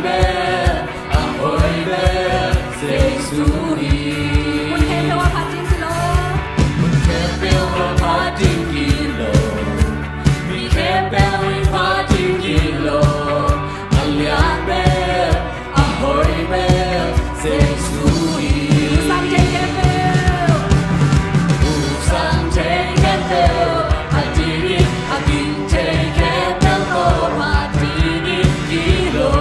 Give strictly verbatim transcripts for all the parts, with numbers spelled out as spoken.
Bel a hoih bel Jesu hi. Mun khempeuh ah phat ding kilo. Mun khempeuh ah phat ding kilo. Mi khempeuh in phat ding kilo. A lian bel a hoih bel Jesu hi. Sang thei khempeuh. Sang thei khempeuh a ding in, a ging thei khempeuh ko phat ding kilo.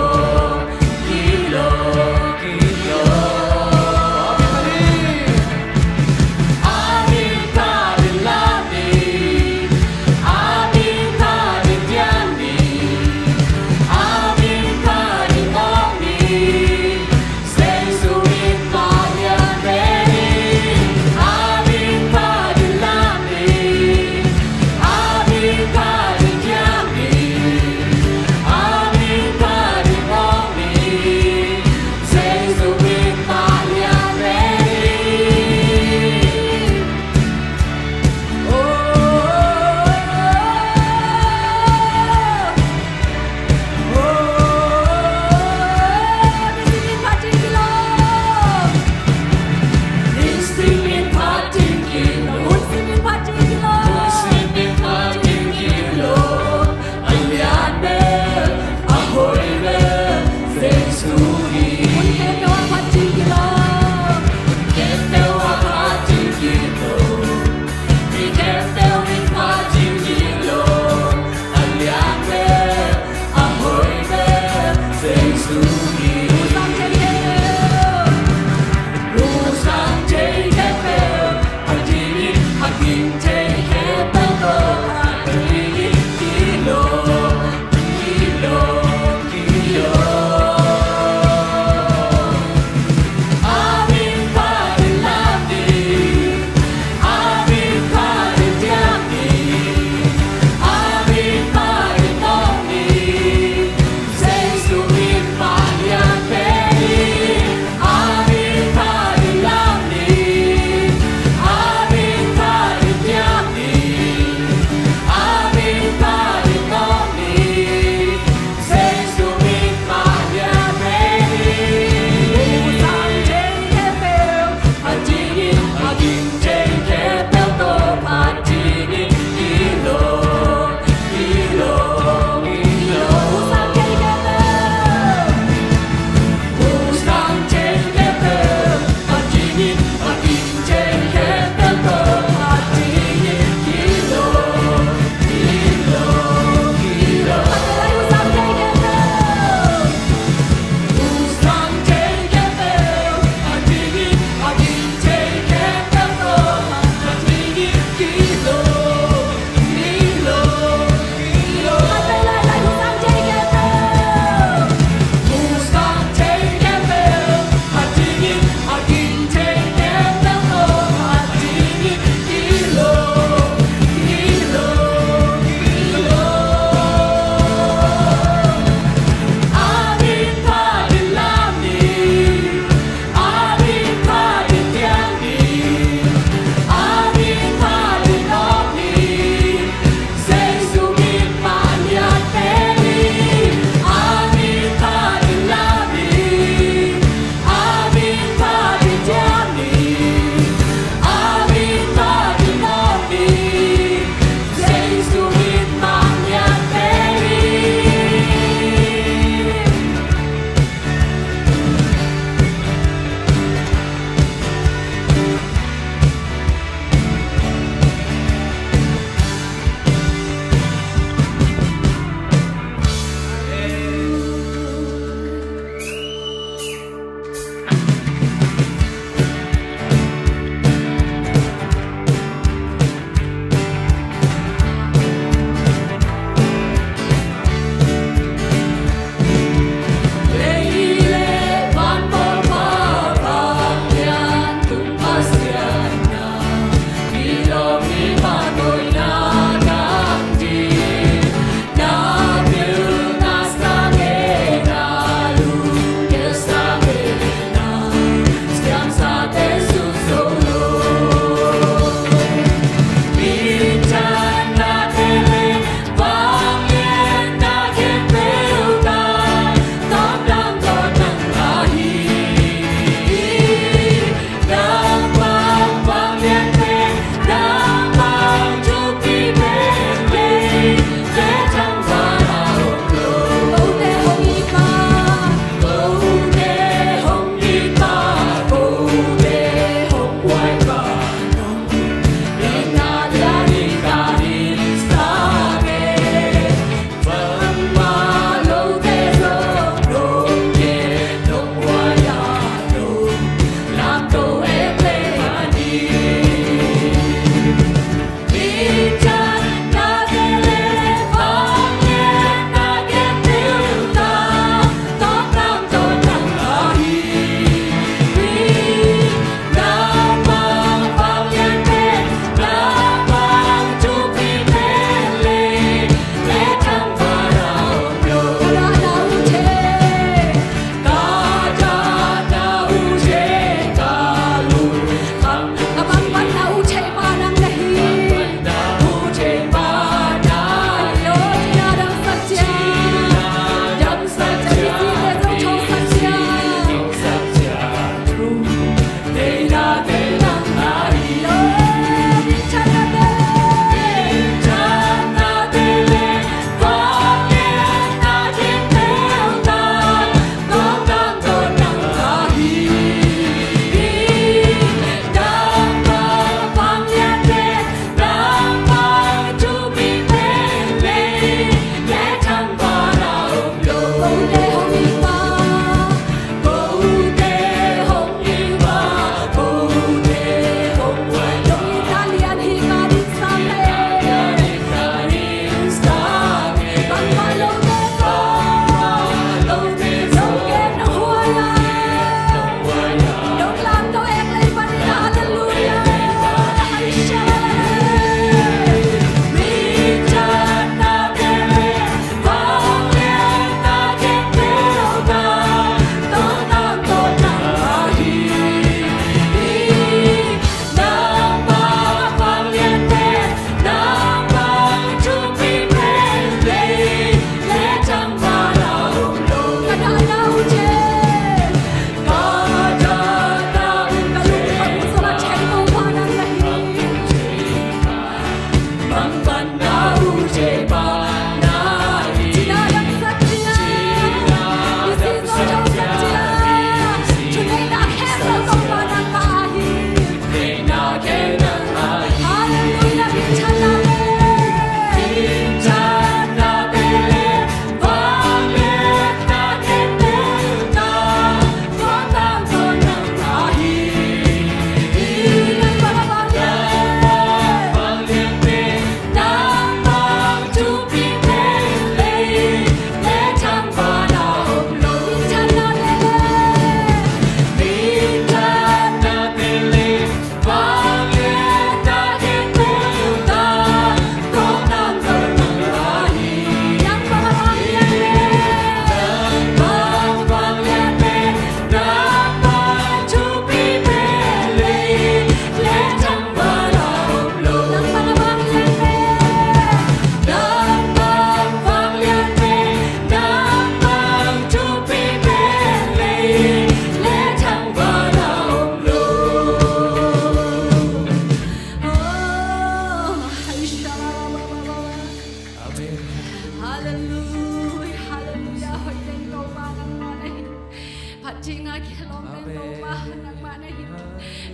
Phat ding a kilawm pen Topa nangmah na hi.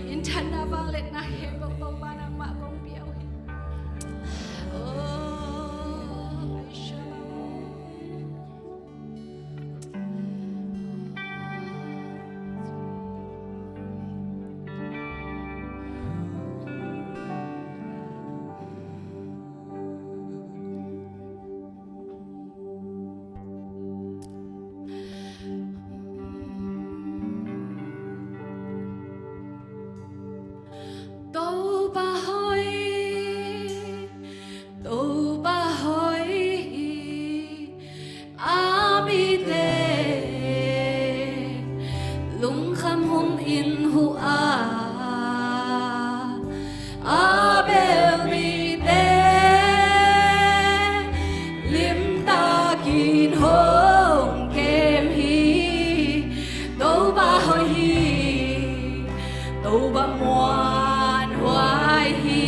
Minthanna, vangliatna khempeuh Topa nangmah kong pia uh hi. Oh, ai shalom. Topa hoih, Topa hoih hi. A mite lungkham hong in uh a, a bel mite limtakin hong kem hi. Topa hoih hi. Topa muanhuai hi.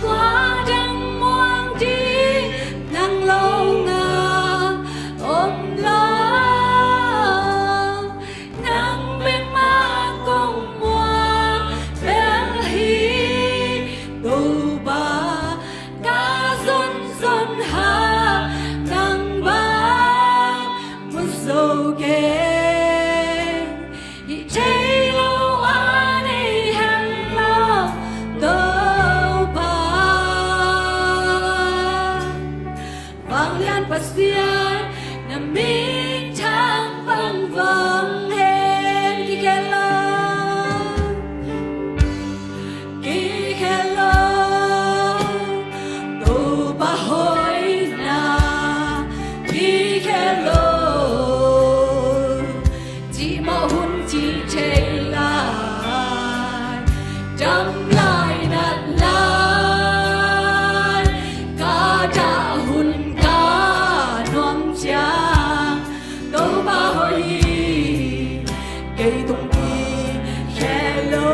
Tua dang muang ding nang lo nga om lo. Nang bek mah kong muang bel hi. Topa ka zonzon hang, nang bang mu zo keng. Hih thei lo a nei het lo Topa. Vanglian Pasian na minthang bang vang hen. Kikhel lo, kikhel lo, Topa hoihna kikhel lo. Cimawh hun cih thei lai, dam lai nat lai, ka dah hun ka nuam ciang, Topa hoih hi. Kei tung kikhel lo.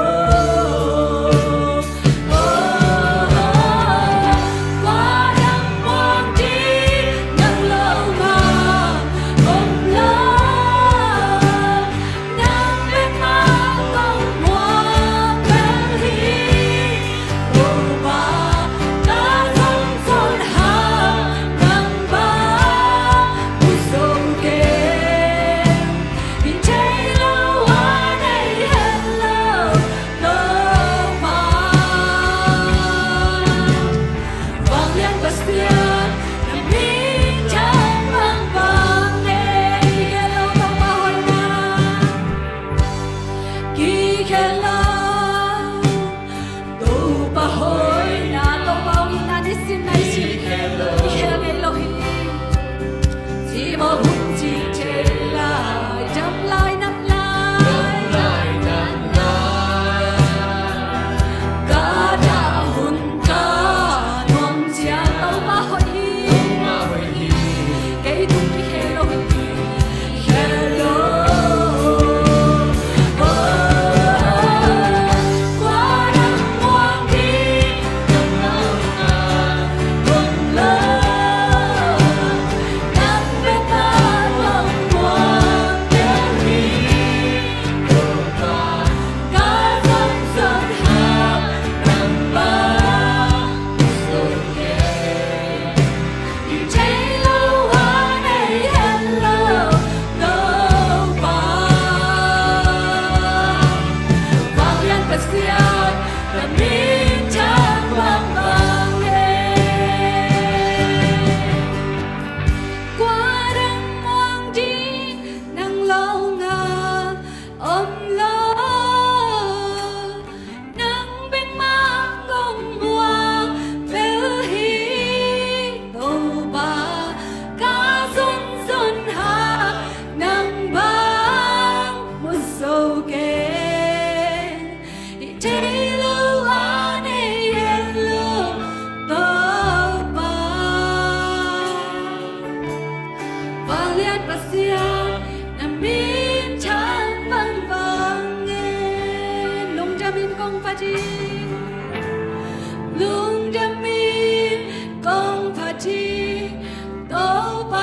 Topa, vanglian Pasian na minthang bang vang hen. Kikhel lo Topa hoihna, kikhel lo. Topa hoihna, Topa hoihna nisim naisim kikhel ngei lo hi. Cimawh hun cih thei lai, dam lai nat lai, ka dah hun ka nuam ciang, Topa hoih hi. Kei tung kikhel lo hi. Kua dang muang ding nang lo nga om lo. Nang bek mah kong muang bel hi. Topa ka zonzon hang, nang bang mu zo keng. Hih thei lo a nei het lo Topa. Vanglian Pasian na minthang bang vang hen. Lungdamin kong phat hi. Lungdamin kong phat hi. Topa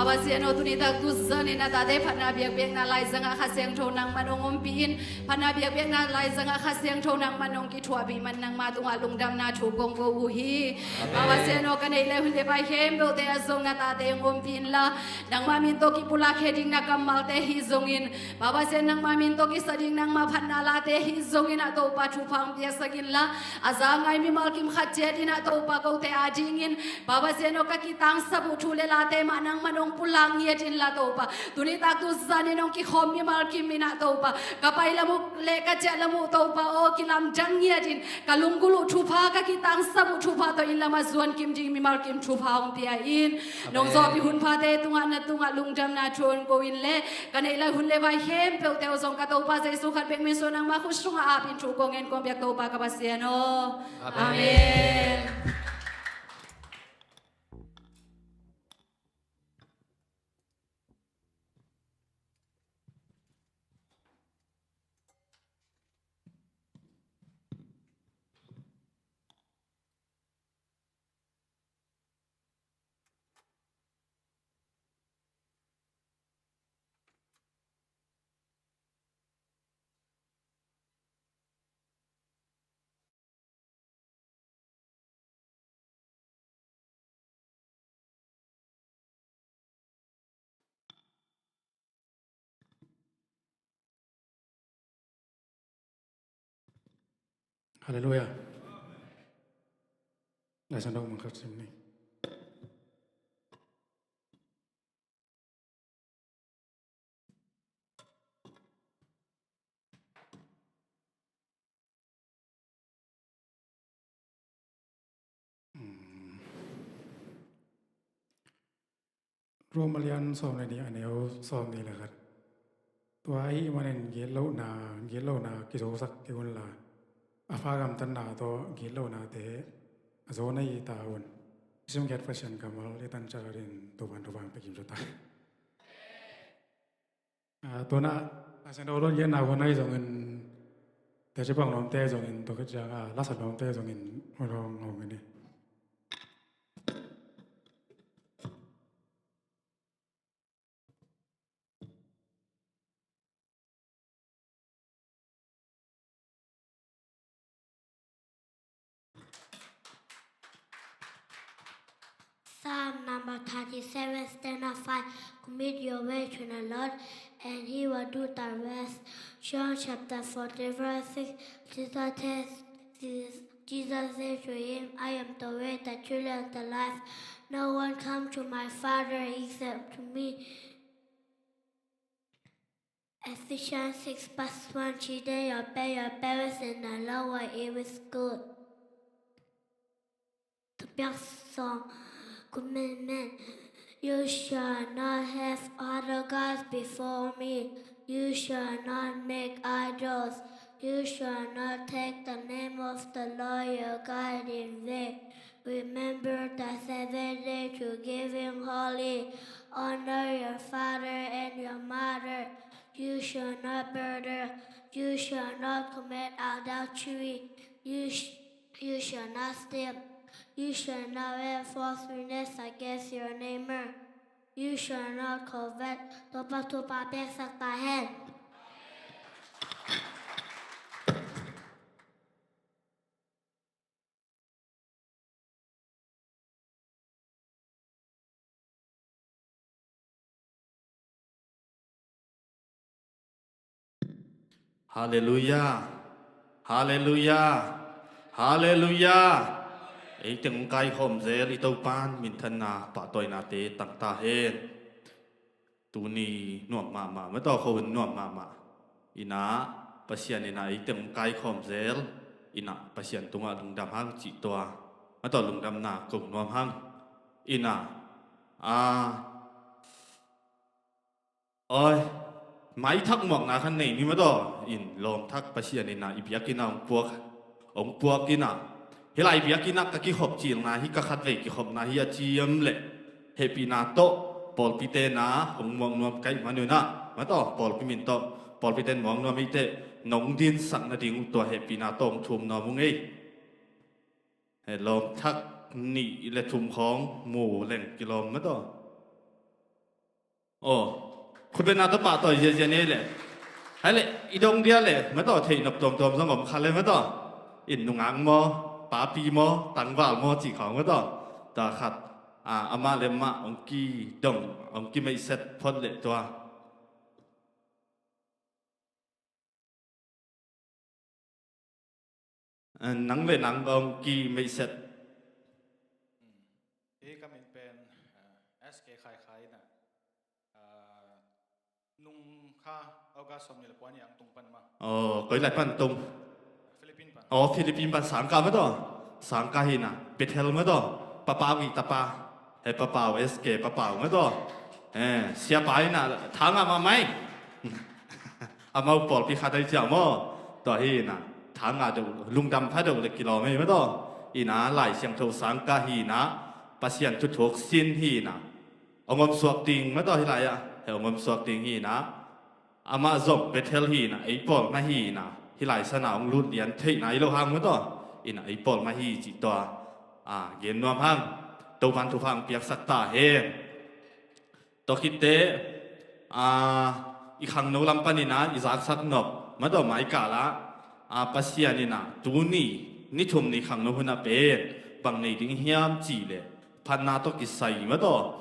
Pasian aw, tuni tak tu zanin a tate phatna biakpiakna laizangah Kha Siangtho nangman hong ompih in, phatna biakpiakna laizangah Kha Siangtho nangman hong kithuahpih man nangma tungah lungdamna thu kong ko uh hi. Amen. Pa Pasian aw, ka neih le hun le pai khempeuhte ah zong na tate hong ompih inla, nangma min tawh kipulak khia ding na kammalte hi zongin, Pa Pasian, nangma min tawh kisa ding nangma phatna late hi zongin ah Topa thupha hong piaksak inla, a za ngai mimal kim khat ciat in ah Topa kote adingin, Pa Pasian aw, ka kitangsap uh thu le late mah nangman hong pulak ngiat inla Topa, tuni tak tu zanin hong kikhawm mimal kim in ah Topa, ka pai lam uh le ka ciah lam uh Topa aw, kilamdang ngiat in, ka lunggulh uh thupha, ka kitangsap uh thupha tawh inn lamah zuan kim ding mimal kim thupha hong pia in. Amen. Nong zawhpih hun phate tungah na tungah lungdamna thu hong ko in le, ka neih lai hun le vai khempeuhte uh zong ka Topa Jesu khat bek min suang nangma khut sungah ap in thu kong ngen kong piak Topa ka Pasian aw. Amen. Amen. Halleluia. Lai Siangtho mangkhat sim ni. Rom a lian sawm le nih, a neu sawm nih le khat. Tua ahih manin gitlohna, gitlohna kizosak kei unla, a fa gamtatna tawh gitlohnate a zo na hi ta un. Sim giat Pasian kammal i tan ciat in Topan thupha hong pia kim ta. Ah, tuna, a Siangtho Lawng genna hun ahi zongin, teci pang lawmte zongin, tua khit ciang, ah, lasa lawmte zongin, hong hong hong ni. Psalm number thirty-seven, stanza five. Commit your way to the Lord, and He will do the rest. John chapter fourteen, verse six. Jesus says, Jesus said to him, "I am the way, the truth, and the life. No one comes to my Father except to me." Ephesians six verse one, children, obey your parents in the Lord, for it is good. Thupiak sawm, commitment. You shall not have other gods before me. You shall not make idols. You shall not take the name of the Lord your God in vain. Remember the Sabbath day to keep it holy. Honor your father and your mother. You shall not murder. You shall not commit adultery. You sh-, you shall not steal. You shall not bear false witness against your neighbor. You shall not covet. Topa thupha piaksak ta hen. Halleluia. Halleluia. Halleluia. Ei teng hong kaikhawm zel i Topan minthanna pahtawinate tang ta hen. Tuni nuam mahmah, mataw, khuahun nuam mahmah. Inah, Pasian inah ei teng hong kaikhawm zel. Inah, Pasian tungah lungdam hang cih tua, mataw, lungdamna ko nuam hang. Inah, a, oi, maithak muakna khan nei ni, mataw. In lawm thak Pasian inah i biakinn ah hong puak, hong puak inah. Hih lai biakinn ah ka kikhop cilna hi, ka khatvei kikhopna hi a ciam leh hehpihna tawh pawlpite na hong muak nuam ka hih man un ah, mataw, pawlpi min tawh pawlpite in muak nuam hi teh, nong dinsak nading uh tua hehpihna tawh hong thum nuam ung ei. He lawm thak nih le thum khawng mu leng kilawm, mataw. Aw, khutbetna tawh pahtawi ziazia ni leh. Hai leh, i dong dia leh, mataw, theih nop tuamtuam zong om kha leh, mataw. In nungak maw, papi maw, tangval maw, cih khawng, mataw. Tua khat, a, amah leh amah hong kidong, hong kimeihset phot leh tua. A, nang leh nang hong kimeihset. Hi ka min pen, a, S K Khai Khai na. A, nung kha August sawmnih leh kua ni ang tung pan ma. Aw, koi lai pan tung? Philippines pan. Aw, Philippines pan sangkah mataw. Sangkah hi na. Bethel mataw. Papau hi tapa. Hei, Papau, S K Papau mataw. Eh, siapa hi na, thangah mah mai. Amau pawlpi khat ahi ciang maw. Tua hi na, thangah deuh, lungdam pha deuh leh kilawm hi mataw. Hi na, Lai Siangtho sangkah hi na, Pasian thuthuk sin hi na. Hong om suak ding mataw hi lai ah. Hei, hong om suak ding hi na. Amah zong Bethel hi na, ei pawl mah hi na. Hi lai sana hong lut lian theihna hi lo hang mataw. Hi na, ei pawl mah hi cih tua. A, gen nuam hang. Topan thupha hong piaksak ta hen. Tua khit teh, a, i khangno lam panin a, i zaksak nop, mataw mai kal ah, a, Pasian in a, tuni, ni thum ni khangno hun ah pen, bang nei ding hiam cih leh, phatna tawh kisai, mataw,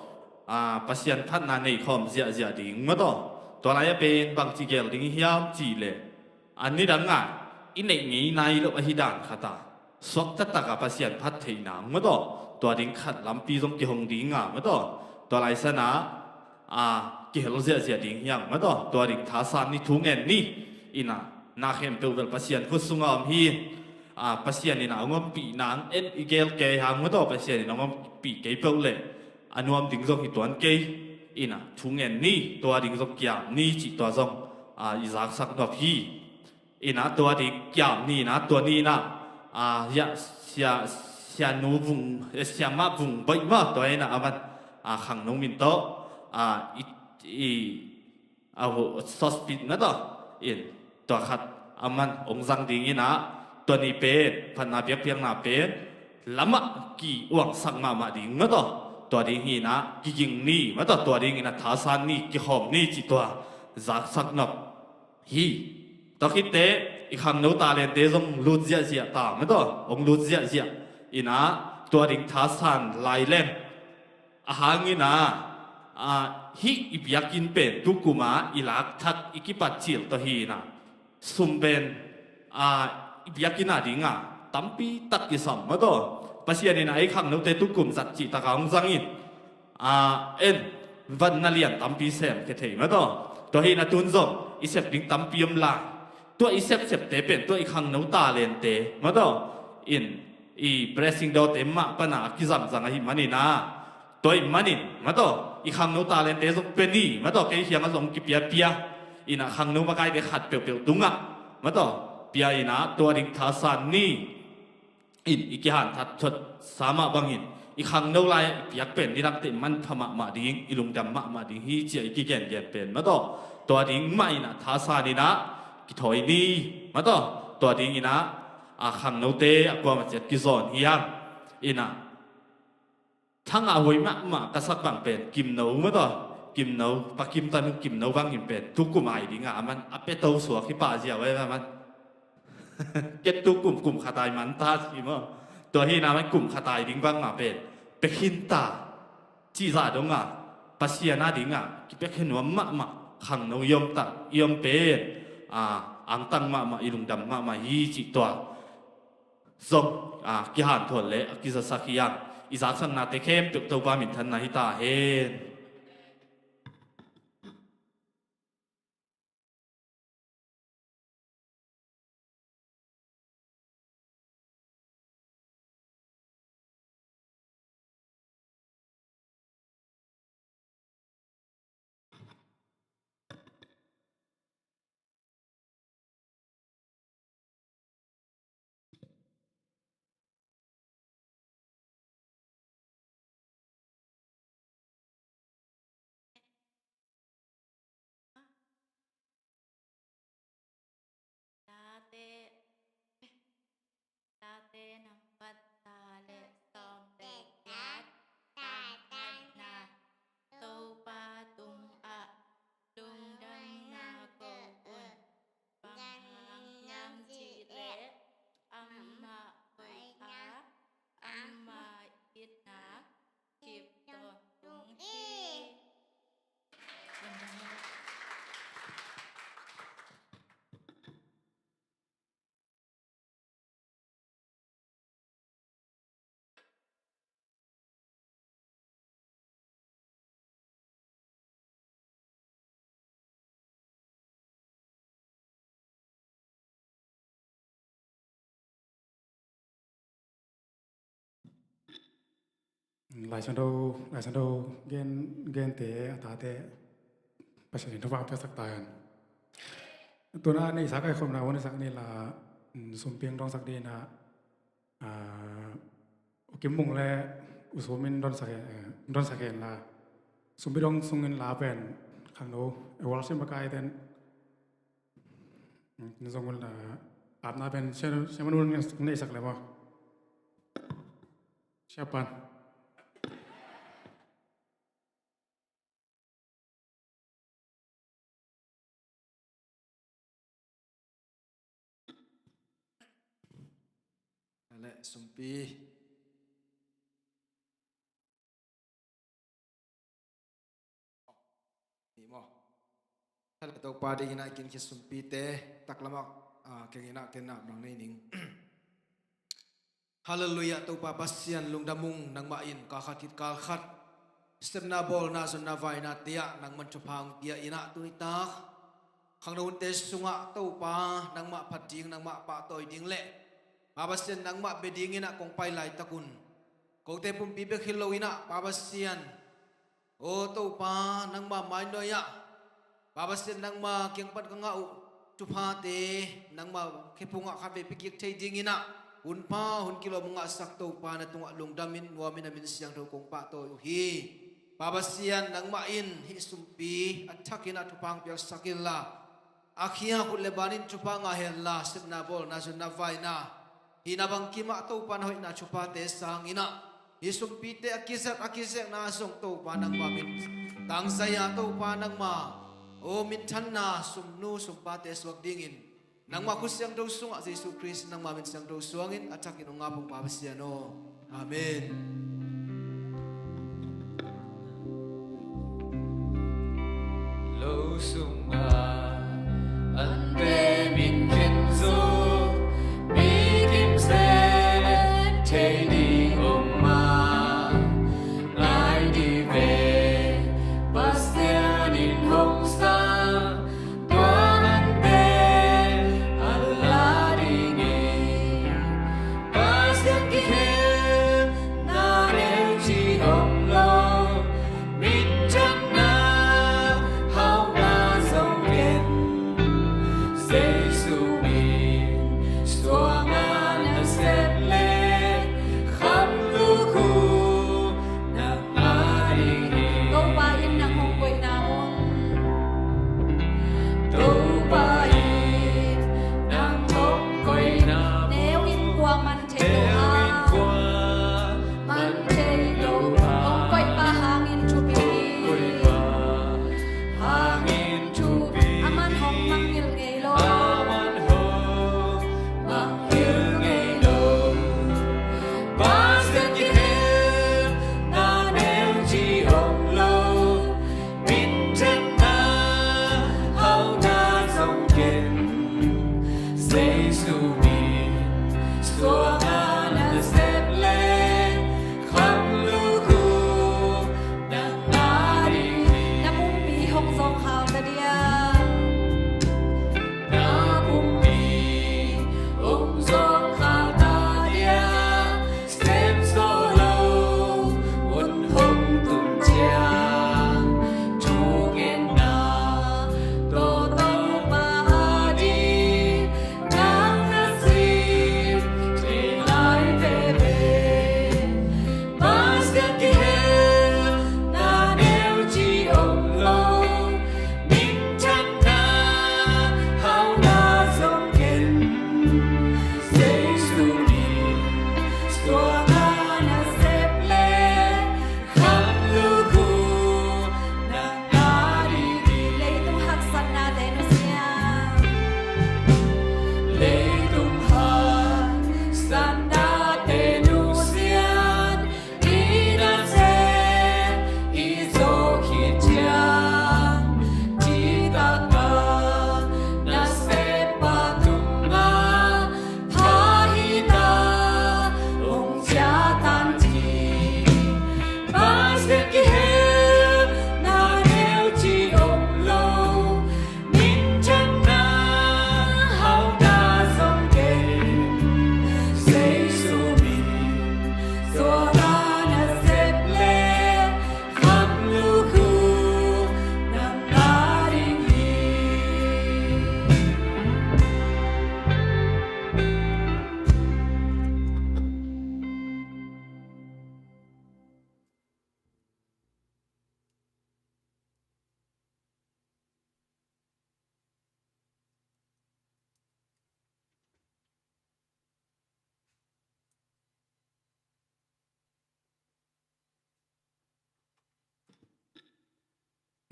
a, Pasian phatna nei khawm ziahziah ding, mataw, tua lai ah pen, bangci gel ding hiam cih leh, a, nidang a i neih ngei nai loh ahi dan khat a, suakta tak a Pasian phat theihna, mataw, tua ding khat lampi zong kihong ding a, mataw, tua lai sana, a, kihel ziahziah ding hi hang, mataw, tua ding thasan ni, thu ngen ni, hi na, na khempeuh bel Pasian khut sungah om hi, a, Pasian in a hong ompih nang en i gel kei hang, mataw, Pasian in hong ompih kei peuh leh, a nuam ding zong hi tuan kei, hi na, thu ngen ni, tua ding zong kiam ni, cih tua zong, a, i zaksak nop hi. Hi na, tua ding kiam ni na, tua ni na, a, ya, sia, sianu vung, eh, siamah vung baih mah, tua hi na, aman, a, khangno min tawh, a, i, i, a, hu, sospit na tawh, in, tua khat, aman, hong zang ding hi na, tua ni pen, phatna biakpiakna pen, lamah ki uangsak mahmah ding mataw, tua ding hi na, kiging ni mataw, tua ding hi na, thasan ni, kikhawm ni, cih tua, zaksak nop hi. Tua khit teh, i khangno talente zong lut ziahziah ta mataw, hong lut ziahziah. Hi na, tua ding thasan lai leng. A hang hi na, a, hih i biakinn pen tukum a i lak thak i kipat cil tawh hi na. Sum pen, a, i biakinn a ding a, tampi tak kisam mataw. Pasian in a ei khangnote tukum zat cih tak a hong zang in. A, en, van na lian tampi sem khia thei mataw. Tua hi na tun zong, i sep ding tampi om lai. Tua i sepsepte pen, tua i khangno talente mataw. In, i blessing dawte mah pan a kizangzang ahih manin a. Tua ahih manin, mataw, i khangno talente zong pia ni, mataw, kei kiangah zong kipiapia. Hi na khangno makaite khat peuhpeuh tungah, mataw, pia hi na, tua ding thasan ni. In, i kihanthat thot sa mah bangin, i khangno lai-ah i piak pen nidangte manpha mahmah ding, i lungdam mahmah ding hi ci-a i kigengen pen mataw. Tua ding mah hi na thasan hi na, kithawi ni, mataw. Tua ding hi na, a, khangnote a kuamah ciat kizawn hi hang. Hi na, thangah huai mahmah ka sak bang pen, Kimno mataw. Kimno, Pa Kim Tan Hung Kimno bangin pen, tukum ai ding a, aman a pia to suak hi pah ziau e, aman. Ket tukum, kum khat ai man ta ci maw. Tua hi na man kum khat ai ding bang mah pen, pia khin ta. Cih zah dong a, Pasian a ding a, kipia khin nuam mahmah, khangno i om tak, i om pen, a, angtang mahmah, i lungdam mahmah hi cih tua. Zong, a, kihanthawn le, a kizasak hi hang, i zaksaknate khempeuh Topa minthanna hi ta hen. Late, Late nambat za le sawm le giat, Thahatna Topa tung a Lai Siangtho, Lai Siangtho gen, gente a tate Pasian in thupha piaksak ta hen. Tuna neihsa kaikhopna hun i sak ni la, mm, sumpi hong dongsak ding in ah, ah, U Kim Mung le U Sum in dongsak hen, eh, dongsak hen la. Sumpi dong sungin la pen khangno, eh, worship makai ten, mm, zong un la, apna pen Sia, Sia Manu in nei sak le maw. Sia Pan. Leh sumpi. Ni maw. Hale Topa ding in ah i kin khit sumpite taklam ah, ah, keng in ah ken ah nang nei ning. Halleluiah, Topa Pasian lungdam ung, nangmah in kal khat khit kal khat sepna bawlna zonna vaina te ah nangman thupha hong pia in ah tuni tak khangno hunte sungah Topa nangmah phat ding, nangmah pahtawi ding le Pa Pasian nangmah bia ding in ah kong pai laitak un kote pumpi bek hi lo in ah Pa Pasian, aw Topa, nangma mainnuai ah Pa Pasian nangma kiang pan ka ngah uh thuphate nangma khephungah khatvei pia kik thei ding in ah hunpha hun kilawm hong ngahsak Topa, na tungah lungdam in nuam in a min siangtho kong pahtawi uh hi. Pa Pasian nangmah in hih sumpi a thak in ah thupha hong piaksak in la, a khia khut le ban in thupha ngah hen la, sepna bawlna zonna vaina hihna bangkim ah Topa na hoihna thuphate sang in ah hih sumpite a kizat a kizekna zong Topa nangma min tangzai a Topa nangma, aw, minthanna sumnu sumpate suak ding in nangma khut siangtho sungah Jesu Khrist nangma min siangtho suang in a thak in hong ngap ung Pa Pasian aw. Amen. Lo sungah an te min khen zo, mi kim sep thei ding om mah, ngai dih ve, Pasian in hong sa, tua an te an la ding hi. Pasian kikhelna neu ci om lo, minthanna hauhna zong ken, Jesu min suang a na sep le, kham luk uh nang a ding hi. Topa in nang hong koihna mun. Topa in nang hong koihna mun. Neu in kua man thei lo a. Neu in kua man thei lo a. Hong koihpa hangin thupi. Hong koihpa hangin thupi. Aman hong mangngilh ngei lo. Aman hong mangngilh ngei lo. Pasian kikhelna neu ci om lo. Minthanna hauhna zong ken, Jesu min suang a na sep le, kham luk uh nang a ding hi. Na pumpi hong zawngkhal ta dia. Na pumpi hong zawngkhal ta dia. Sem zo lo hun hong tung ciang, thugenna tawh Topa a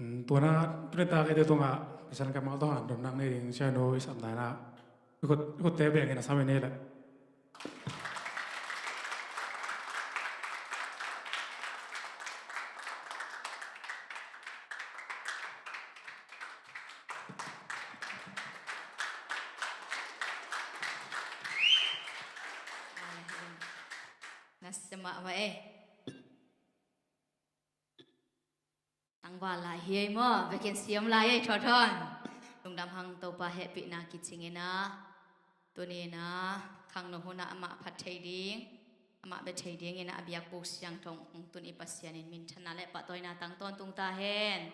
Tuana, tuni tak eite tungah Pasian kammal tawh hanthawn nei ding sianu i sapna inah i khut, i khutte bengin a sam i nei leh. Nasa mahmah ei. Tangval lai hi ei maw, biakinn siam lai ei, thawthawn. Lungdam hang, Topa hehpihna kicing inah, tuni inah khangno hunah amah phat thei ding, amah bia thei ding inah a biakbuk siangtho hong tun i Pasian in minthanna le pahtawina tang tawntung ta hen.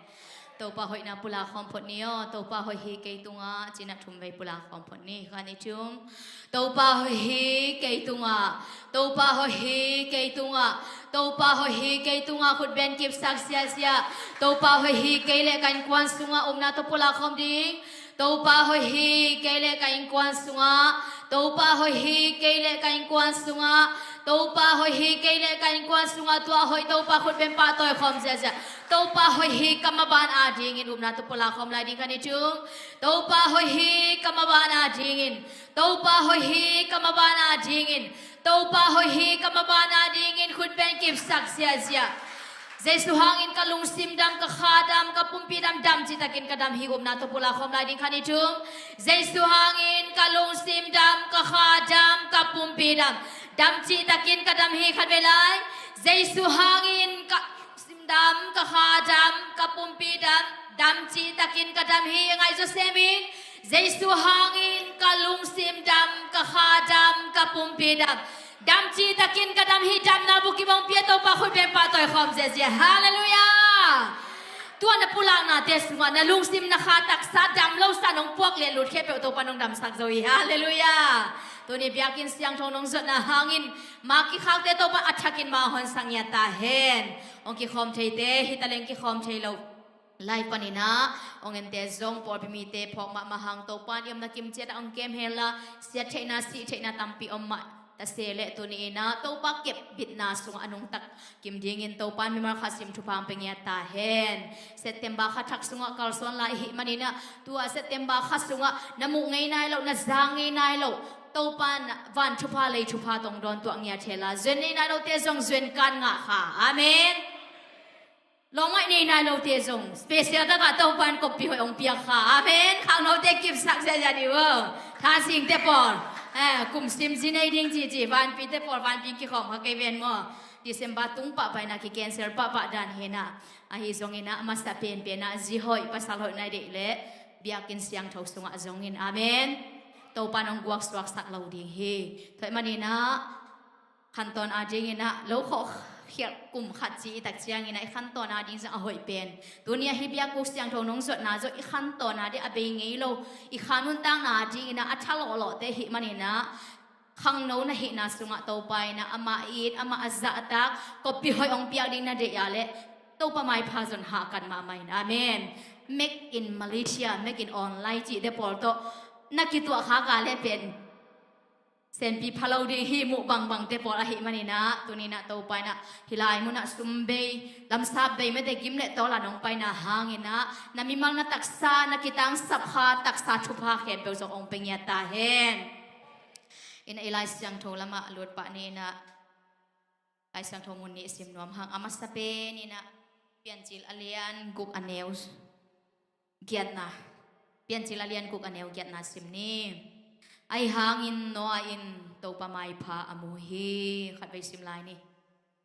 Topa hoihna pulak khawm phot ni aw, Topa hoih hi kei tungah cinah thumvei pulak khawm phot ni. Khat, nih, thum. Topa hoih hi kei tungah, Topa hoih hi kei tungah, Topa hoih hi kei tungah, khut beng kipsak ziahziah. Topa hoih hi kei le ka innkuan sungah, upna tawh pulak khawm ding. Topa hoih hi kei le ka innkuan sungah, Topa hoih hi kei le ka innkuan sungah, Topa hoih hi kei le ka innkuan sungah, tua hoih Topa khut beng pahtawi khawm ziahziah. Topa hoih hi ka maban adingin, upna tawh pulak khawm lai ding. Khat, nih, thum. Topa hoih hi ka maban adingin, Topa hoih hi ka maban adingin, Topa hoih hi ka maban adingin, khut beng kipsak ziahziah. Jesu hangin ka lungsim dam, ka kha dam, ka pumpi dam, dam cihtakin ka dam hi, upna tawh pulak khawm lai ding. Khat, nih, thum. Jesu hangin ka lungsim dam, ka kha dam, ka pumpi dam, dam cihtakin ka dam hi. Khat vei lai. Jesu hangin ka lungsim dam, ka kha dam, ka pumpi dam, dam cihtakin ka dam hi. Ngaihzaw sem in. Jesu hangin ka lungsim dam, ka kha dam, ka pumpi dam, dam cihtakin ka dam hi. Damna bukim hong pia, Topa khut beng pahtawi khawm ziahziah. Halleluiah. Tua na pulaknate sungah na lungsim, na kha taksa dam lo sa nong puak leh lut khempeuh Topa nong damsak zo hi. Halleluiah. Tuni biakinn siangtho nong zuatna hangin ma kikhakte Topa a thakin ma hon sangiat ta hen. Hong kikhawm theite hi taleng, kikhawm thei lo lai paninah hong ente zong pawlpi mite phawk mahmah hang, Topa in i omna kimciat ah hong kem henla, siat theihna, sih theihna tampi om mah ta se leh, tuni inah Topa kepbitna sungah a nungta kim dingin Topa in mimal khat sim thupha hong pia ngiat ta hen. September kha thak sungah kalsuan lai i hih maninah, tua September kha sungah na muh ngei nai loh, na za ngei nai loh, Topa in van thupha, lei thupha tawh hong dawn tuah ngiat henla, zuan ngei nai lote zong zuan kan ngah kha. Amen. Lawmngaih nei nai lote zong special takah Topa in koppi hoih hong piak kha. Amen. Khangnote kipsak ziahziah dih uh. Thazingte pawl, eh, kum sim zi nei ding cici, vanpite pawl vanpi kikhawm kha kei ven maw. December tung pahpah inah ki cancel pahpah dan hinah. Ahi zonginah a masa penpenah zi hoih, pasal hoih na deih leh biakinn siangtho sungah zongin. Amen. Topa in hong guaksuaksak lo ding hi. Tua ahih maninah khantawn adinginah lo khawh khialh kum khat ci i tak cianginah i khantawn ading zong a hoih pen, tuni a hih biakbuk siangtho nong zuatna zong i khantawn ading a bei ngei lo, i kha nuntakna adinginah a tha lawhlawhte hih maninah, khangno na hihna sungah Topa inah amah it, amah a zahtak, koppi hoih hong piak ding na deih a leh Topa maipha zon hahkat mahmah in. Amen. Make in Malaysia, make in online cihte pawl tawh na kituah khak a leh pen senpi pha lo ding hi, muh bangbangte pawl ahih maninah, tuninah Topa inah hih lai munah sum bei, lamsap bei, mete gim le tawl a nong paina hanginah na mimal na taksa, na kitangsap kha taksa thupha khempeuh zong hong pia ngiat ta hen. Inah i Lai Siangtho lamah lut pah ni inah, Lai Siangtho mun nih sim nuam hang. A masa pen inah Piancil a lian guk a neu giatna. Piancil a lian guk a neu giatna sim ni. Ahi hangin Noah in Topa maipha a mu hi. Khat vei sim lai ni.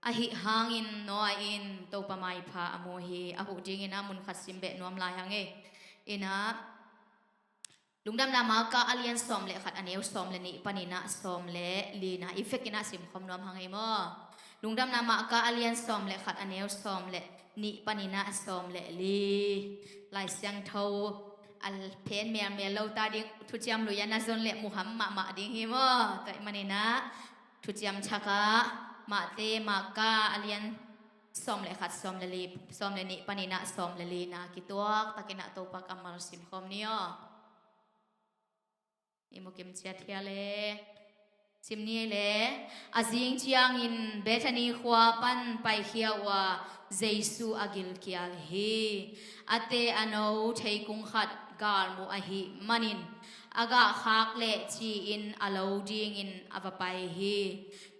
Ahi hangin Noah in Topa maipha a mu hi. A huh dingin a mun khat sim beh nuam lai hang e. Inah Lungdamna Marka a lian sawm le khat a neu sawm le nih paninah sawm le lina i vekinah simkhawm nuam hang ei maw? Lungdamna Marka a lian sawm le khat a neu sawm le nih paninah sawm le li. Lai Siangtho a phen melmel lo ta ding, thuciam lui a na zon le muham mahmah ding hi maw? Tua ahih maninah thuciam thakah Mate, Marka a lian sawm le khat, sawm le li, sawm le nih paninah sawm le lina kituak takinah Topa kammal simkhawm ni aw. I mukim ciat hial e. Sim ni ei le, a zing ciangin Bethany khua pan paikhia uh a, Jesu a gilkial hi. A te a no theikung khat galmuh ahih manin a gah khak leh ci-in a lo dingin a va pai hi.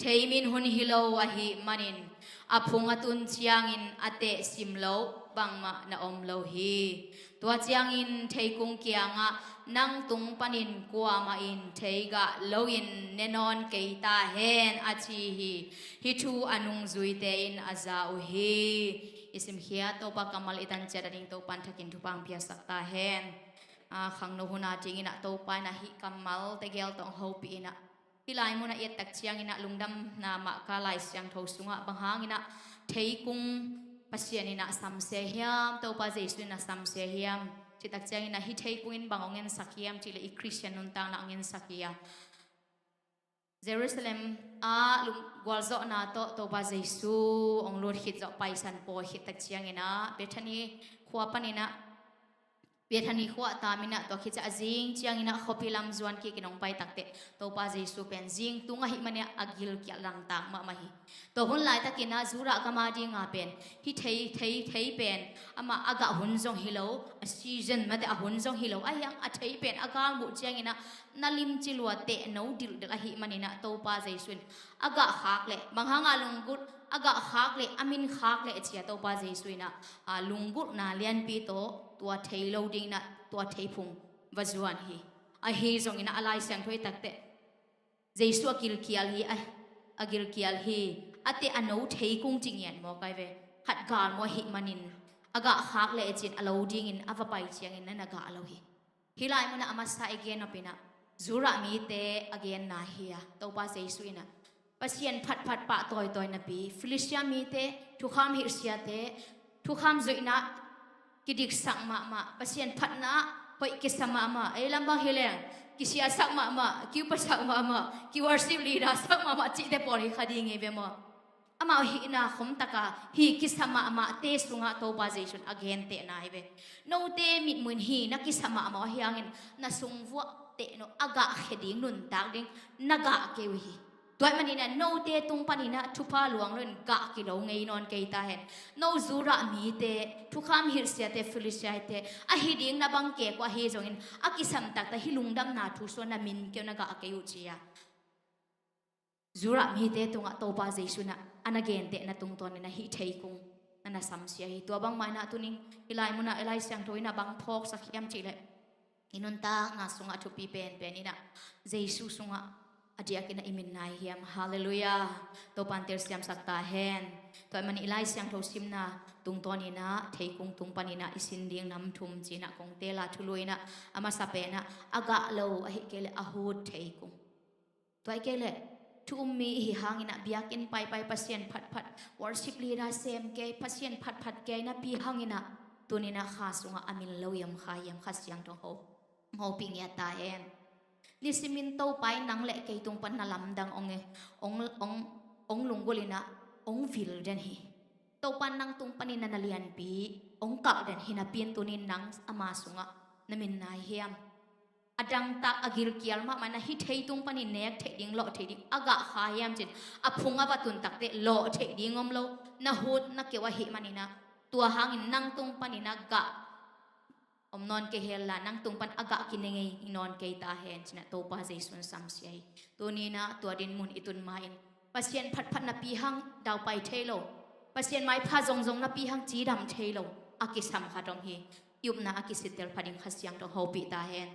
Thei min hun hi lo ahih manin a phung a tun ciangin a teh sim loh bangmah na om lo hi. Tua ciangin theikung kiangah, "Nang tung panin kuamah in thei gah loin ne nawn kei ta hen," a ci hi. Hih thu a nungzuite in a za uh hi. I simkhiat Topa kammal i tan ciat a ding Topan thakin thupha hong piasak ta hen. A, khangno hun a dingin ah Topa in ah hih kammal tegel tawh hong hopih in ah, hih lai munah i et tak ciangin ah lungdamna mah ka, Lai Siangtho sungah bang hangin ah theikung Pasian in ah samsia hiam, Topa Jesu in ah samsia hiam cih tak ciangin ah, hih theikung in bang hong ensak hiam cih leh i Khristian nuntakna hong ensak hi a. Jerusalem ah lung-, gualzawhna tawh Topa Jesu hong lut khit zawh, Paisan pawi khit tak ciangin ah Bethany khua panin ah, Bethany khua a tam in ah, tua khit ciah a zing ciangin ah khuapi lam zuan kikin hong pai takteh Topa Jesu pen zing tung ahih manin ah a gilkial langtak mahmah hi. Tua hun laitakin ah Judah gam a ding a pen hih thei, thei, thei pen amah a gah hun zong hi lo, a season mate a hun zong hi lo, ahi hang a thei pen a galmuh ciangin ah na limci lua, teh no dilhdilh ahih manin ah Topa Jesu in a gah khak leh, bang hang a lunggulh, a gah khak leh, a min khak leh ci a, Topa Jesu in ah, a, lunggulhna lianpi tawh tua thei lo dingin ah tua theiphung va zuan hi. Ahi zongin ah a Lai Siangtho i et takteh Jesu a gilkial hi, a, a gilkial hi. A te a no theikung ci ngiat mawk ai ve. Khat galmuh ahih manin a gah khak leh ci-in a lo dingin a va pai ciangin na na gah lo hi. Hih lai munah a masa i gen nop in ah Judah mite a genna hi a, Topa Jesu in ah Pasian phatphat pah tawitawi napi, Filistia mite, thukham hilhsiate, thukham zuihna kidiksak mahmah, Pasian phatna ah hoih kisa mahmah, ei lam bang hi leng kisiasak mahmah, kiupasak mahmah, ki worship leader sak mahmah cihte pawl hi kha ding hi ve maw? Amau hihna khum takah hih kisa mahmahte sungah Topa Jesu in a gentehna hi ve. Note mitmuhin hih na kisa mahmah uh ahi hangin na sung vuah teh no, a gah khia ding, nuntak ding na gah kei uh hi. Tua ahih manin ah note tung panin ah thupha luang loin gah kilo ngei nawn kei ta hen. No Judah mite, thukham hilhsiate, Filistiate, ahi ding na bang kek uh ahi zongin a kisam taktak hih lungdamna thu sungah na min keu, na gah kei uh ci a. Judah mite tungah Topa Jesu in ah a na gentehna tungtawnin ah hih theikung na na samsia hi. Tua bangmah in ah tuni-in hih lai munah i Lai Siangtho in ah bang phawksak hiam cih leh, i nuntakna sungah a thupi penpen in ah Jesu sungah a diakin ah i min nai hiam. Halleluiah. Topan telsiamsak ta hen. Tua ahih manin i Lai Siangtho simna tungtawnin ah theikung tung panin ah i sin ding nam thum ci-in ah kong teel a, thulu in ah a masa pen ah a gah lo ahih kei leh a hut theikung. Tua ahih kei leh thu um mi i hih hangin ah biakinn paipai, Pasian phatphat, worship leader sem kei, Pasian phatphat kei napi hangin ah tuni-in ah kha sungah a min lo hiam, kha hiam, Kha Siangtho hong ho-, hong hopih ngiat ta hen. Nisimin Topa in nang le kei tung pan na lamdang hong, hong, hong, hong lunggulh in ah hong vil den hi. Topa in nang tung panin na na lianpi hong kalh den hi napi-in tuni-in nang ama sungah na min nai hiam. A dangtak, a gilkial mahmah in ah hih thei tung panin nek theih ding, lawh theih ding a gah kha hiam ci-in a phung a va tun takteh lawh theih ding om lo, na hut na keu ahih manin ah tua hangin nang tung panin ah gah om nawn kei hen la, nang tung pan a gah kine ngei nawn kei ta hen ci-in ah Topa Jesu in samsia hi. Tuni-in ah tua dinmun i tun ma-in Pasian phatphat napi hang daupai thei lo, Pasian maipha zongzong napi hang cidam thei lo, a kisam khat om hi. I upna a kisittel pha ding Kha Siangtho hong hopih ta hen.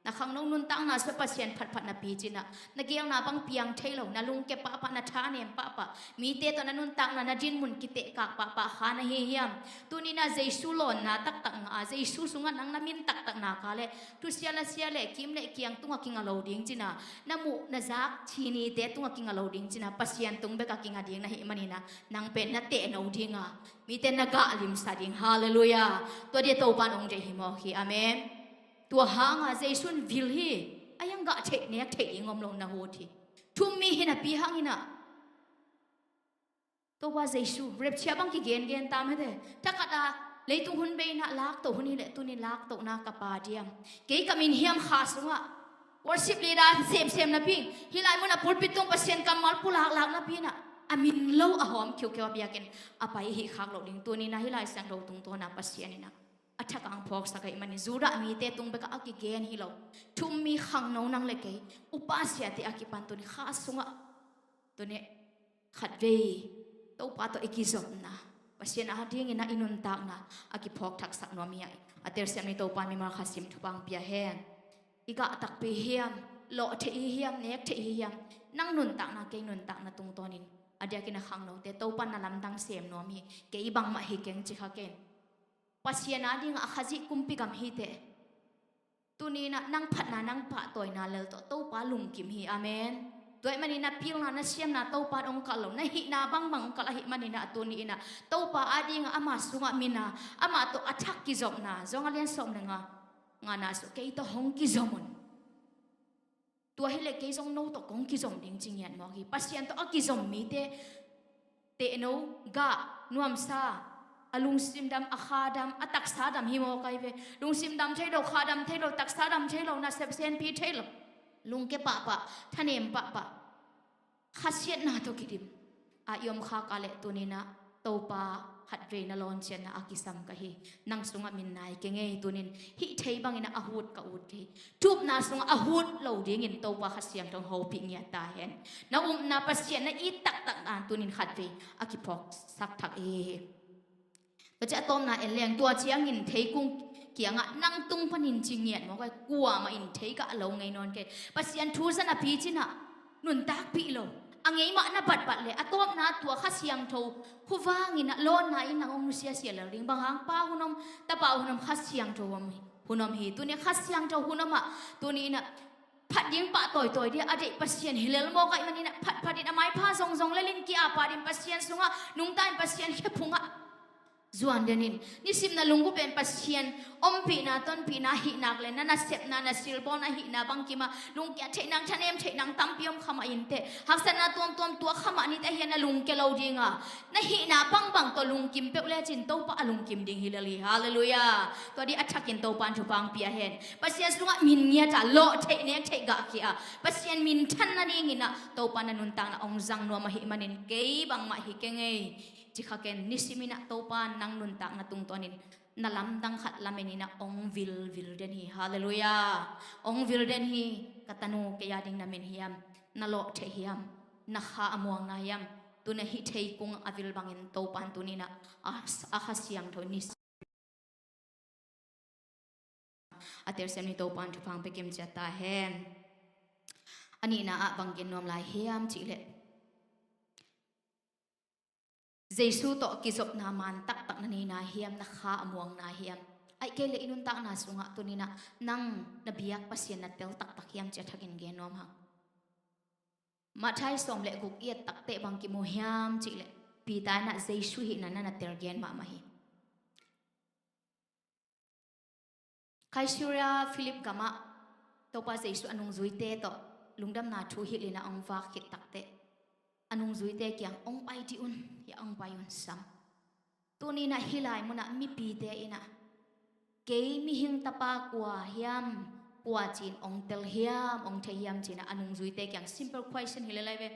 Na khangno nuntakna sungah Pasian phatphat napi ci-in ah na geelna bang piang thei lo, na lungkia pahpah, na thanem pahpah, mite tawh na nuntakna, na dinmun kitehkak pahpah kha na hi hiam? Tuni-in ah Jesu lawnna taktak ngah a, Jesu sungah nang na min taktak nak leh thusia lasia le kim le kiang tungah kinga lo ding ci-in ah, na muh na zak thinite tungah kinga lo ding ci-in ah, Pasian tung bekah kinga ding na hih manin ah nang pen na teh no ding a, mite na gah limsa ding. Halleluiah. Tua ding Topa in hong deih hi mawk hi. Amen. Tua hangah Jesu in vil hi. Ahi hang gah theih, nek theih ding om lo, na hut hi. Thu um mi hi napi hangin ah Topa Jesu, rapture bang kigengen ta mate. Thakhat a leitung hun bei-in ah laktoh hun hi leh, tuni laktohna ka Pa diam, kei ka min hiam kha sungah Worship leader semsem napi, hih lai munah pulpit tung Pasian kammal pulaklak napi inah a min lo a hawm khiukheu a biakinn a pai i hih khak loh ding. Tuni inah hih Lai Siangtho tungtawna Pasian inah a thak ang phawksak ahih manin Judah mite tung bekah a kigen hi lo. Thu-um mi khangno nang le kei, upa siate a kipan tuni kha sungah tuni khatvei Topa tawh i kizopna, Pasian a dingin a i nuntakna a kiphawk thaksak nuam hi a, a telsiam ni Topa mimal khasim thupha hong pia hen. I gah takpi hiam, lawh theih hi hiam, nek theih hi hiam, nang nuntakna kei nuntakna tungtawnin a diakin a khangnote Topa na lamdang sem nuam hi. Kei bangmah hi keng ci kha ken. Pasian a dingah a Khazih kumpi gam hi teh. Tuni inah nang phatna nang pahtawina lel tawh Topa lungkim hi. Amen. Tua ahih manin na pilna na siamna Topa hong kalh lo, na hihna bangbang hong kalh ahih manin ah tuni inah Topa a dingah ama sungah mina, amah tawh a thak kizopna, Johan a lian sawm le nga, ngana sungah kei tawh hong kizom un. Tua hileh kei zong no tawh kong kizom ding ci ngiat mawk hi. Pasian tawh a kizom mite tehno, gah, nuamsa, a lungsim dam, a kha dam, a taksa dam hi mawk ai ve. Lungsim dam thei lo, kha dam thei lo, taksa dam thei lo, nasep senpi thei lo, lungke pahpah, thanem pahpah, khasiatna tawh kidim a i om khak a leh tuni inah Topa khatvei na lawncianna a kisam ka hi. Nang sungah min nai keng ei. Tunin hih thei bangin a hut ka ut kei. Thupna sungah a hut lo dingin Topa Kha Siangtho hong hopih ngiat ta hen. Na upna Pasian na it taktak dan tunin khatvei a kiphawksak thak ei. Tua ciang a tawpna en leng, tua ciangin theikung kiangah nang tung panin ci ngiat mawk ai, kuamah in thei kah lo ngei nawn kei. Pasian thu zan a picinah nuntakpih lo, a ngei mah na batbat leh a tawpna tua Kha Siangtho khuavangin ah lawnna in nang hong nusiasia lel ding. Bang hang? Pa hun om, Tapa hun om, Kha Siangtho hun om hi. Tuni Kha Siangtho hun om ah tuni inah phat ding pah tawitawi ding a deih Pasian hi lel mawk ahih manin ah phatphat in a maipha zongzong lel in ki-ap a ding Pasian sungah nungta in Pasian khephungah zuan den in, nisim na lungbu pen Pasian ompihna, tonpihna hih nak le na nasepna, na silbawl na hihna bangkimah lungkiat theih nang, thanem theih nang tampi om khamah inteh. Haksatna tuamtuam tuak khamah niteh hian na lungke lo dinga, na hihna bangbang tawh lungkim peuh lecin Topa a lungkim ding hi lel hi. Halleluiah. Tua dih a thakin Topa in thupha hong pia hen. Pasian sungah min ngiat a, lawh theih nek theih gah khia a, Pasian minthan nadingin ah Topa na nuntakna hong zang nuam ahih manin kei bangmah hi keng ei. Ci kha ken, nisimin ah Topa nang nuntakna tungtawnin na lamdang khat lamenin ah hong vilvil den hi. Halleluiah. Hong vil den hi. Ka tanu, kei a ding na min hiam? Na lawh theih hiam? Na kha a muangna hiam? Tuna hih theikung a vil bangin Topa in tuni inah a, a Kha Siangtho ni a telsiam ni Topa in thupha hong pia kimciat ta hen. A nihna ah bang gen nuam lai hiam cihleh, Jesu tawh kizopna man taktak na neina hiam, na kha a muangna hiam? Ahih kei leh i nuntakna sungah tuni inah nang na biak Pasian na tel taktak hiam ci a thakin gen nuam hang. Matthai sawm le guk i et takteh bang kimu hiam cihleh, Peter in ah Jesu hihna na na tel gen mahmah hi. Caesarea Philip gamah Topa Jesu a nungzuite tawh lungdamna thu hilh in ah hong vak khit takteh, a nungzuite kiang, "Hong pai dih un, hiah hong pai un sam." Tuni inah hih lai munah mipite inah, "Kei mihing tapa kua hiam, kua ci-in hong tel hiam, hong thei hiam?" ci-in ah a nungzuite kiang simple question hi lel ai ve.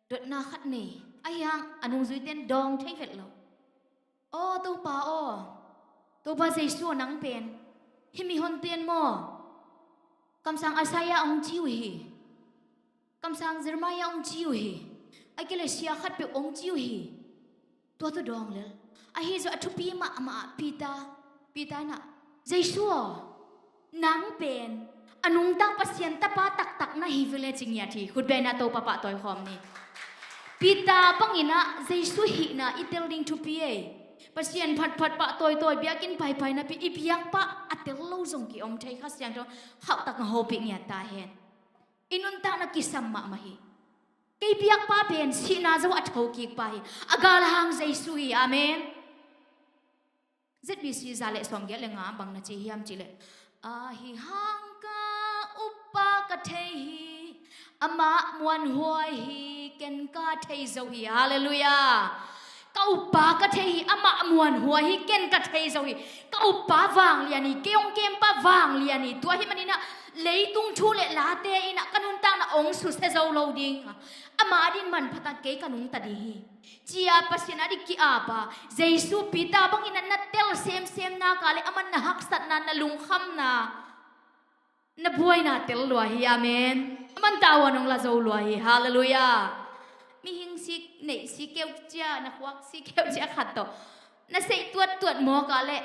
Dotna khat nei. Ahi hang a nungzuite in dawng thei vet lo. "Aw Topa aw, Topa Jesu aw, nang pen hih mihonte in maw, kamsang Isaiah hong ci uh hi, kamsang Jeremiah hong ci uh hi, ahih kei leh sia khatpeuh hong ci uh hi." Tua tawh dawng lel. Ahi zong a thupi mahmah ah Peter, Peter in ah, "Jesu aw, nang pen a nungta Pasian tapa taktak na hi vele," ci ngiat hi. Khut beng in ah Topa pahtawi khawm ni. Peter bangin ah Jesu hihna i tel ding thupi ei. Pasian phatphat, pahtawitawi, biakinn paipai napi i biakpa a tel lo zong ki-om thei. Kha Siangtho khauhtak hong hopih ngiat ta hen. I nuntakna kisam mahmah hi. Kei biakpa pen sihna zo a thokikpa hi. A galhang Jesu hi. Amen. Z B C za le sawmgiat le nga bang na ci hiam cihleh, "Ahi hang ka uppa ka thei hi, amah muanhuai hi, ken ka thei zo hi." Halleluiah. Ka uppa ka thei hi, amah muanhuai hi, ken ka thei zo hi. Ka uppa vanglian hi, kei hong kempa vanglian hi. Tua hih maninah leitung thu le late innah ka nuntakna hong susia zo lo ding. Ama din manphatah kei ka nungta ding hi, ci-a Pasian a ding ki-apa. Jesu Peter bangin a na tel semsem nak a le aman na haksatna, na lungkhamna, na buaina tel lua hi. Amen. Aman tavuan hong la zo lua hi. Halleluiah. Mihing si neih si keu cia, na khuak si keu cia khat tawh na seih tuattuat mawk a le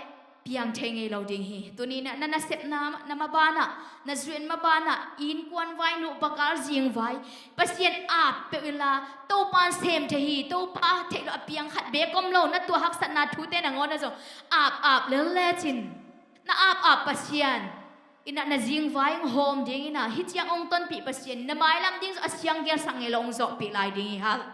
piang thei ngei lo ding hi. Tuninah na nasepna na mabanah, na zuan mabanah, innkuan vai, nupa kal zing vai, Pasian ap peuh inla Topa in sem thei hi. Topa theih lo a piang khat beek om lo. Na tua haksatna thute nangawn a zong ap ap lel lecin, na ap ap Pasian innah na zingvai hong hawm ding innah hih ciang hong tonpih Pasian na mailam ding zong a siang gelsak ngei lo hong zawhpih lai ding hi. Hal-,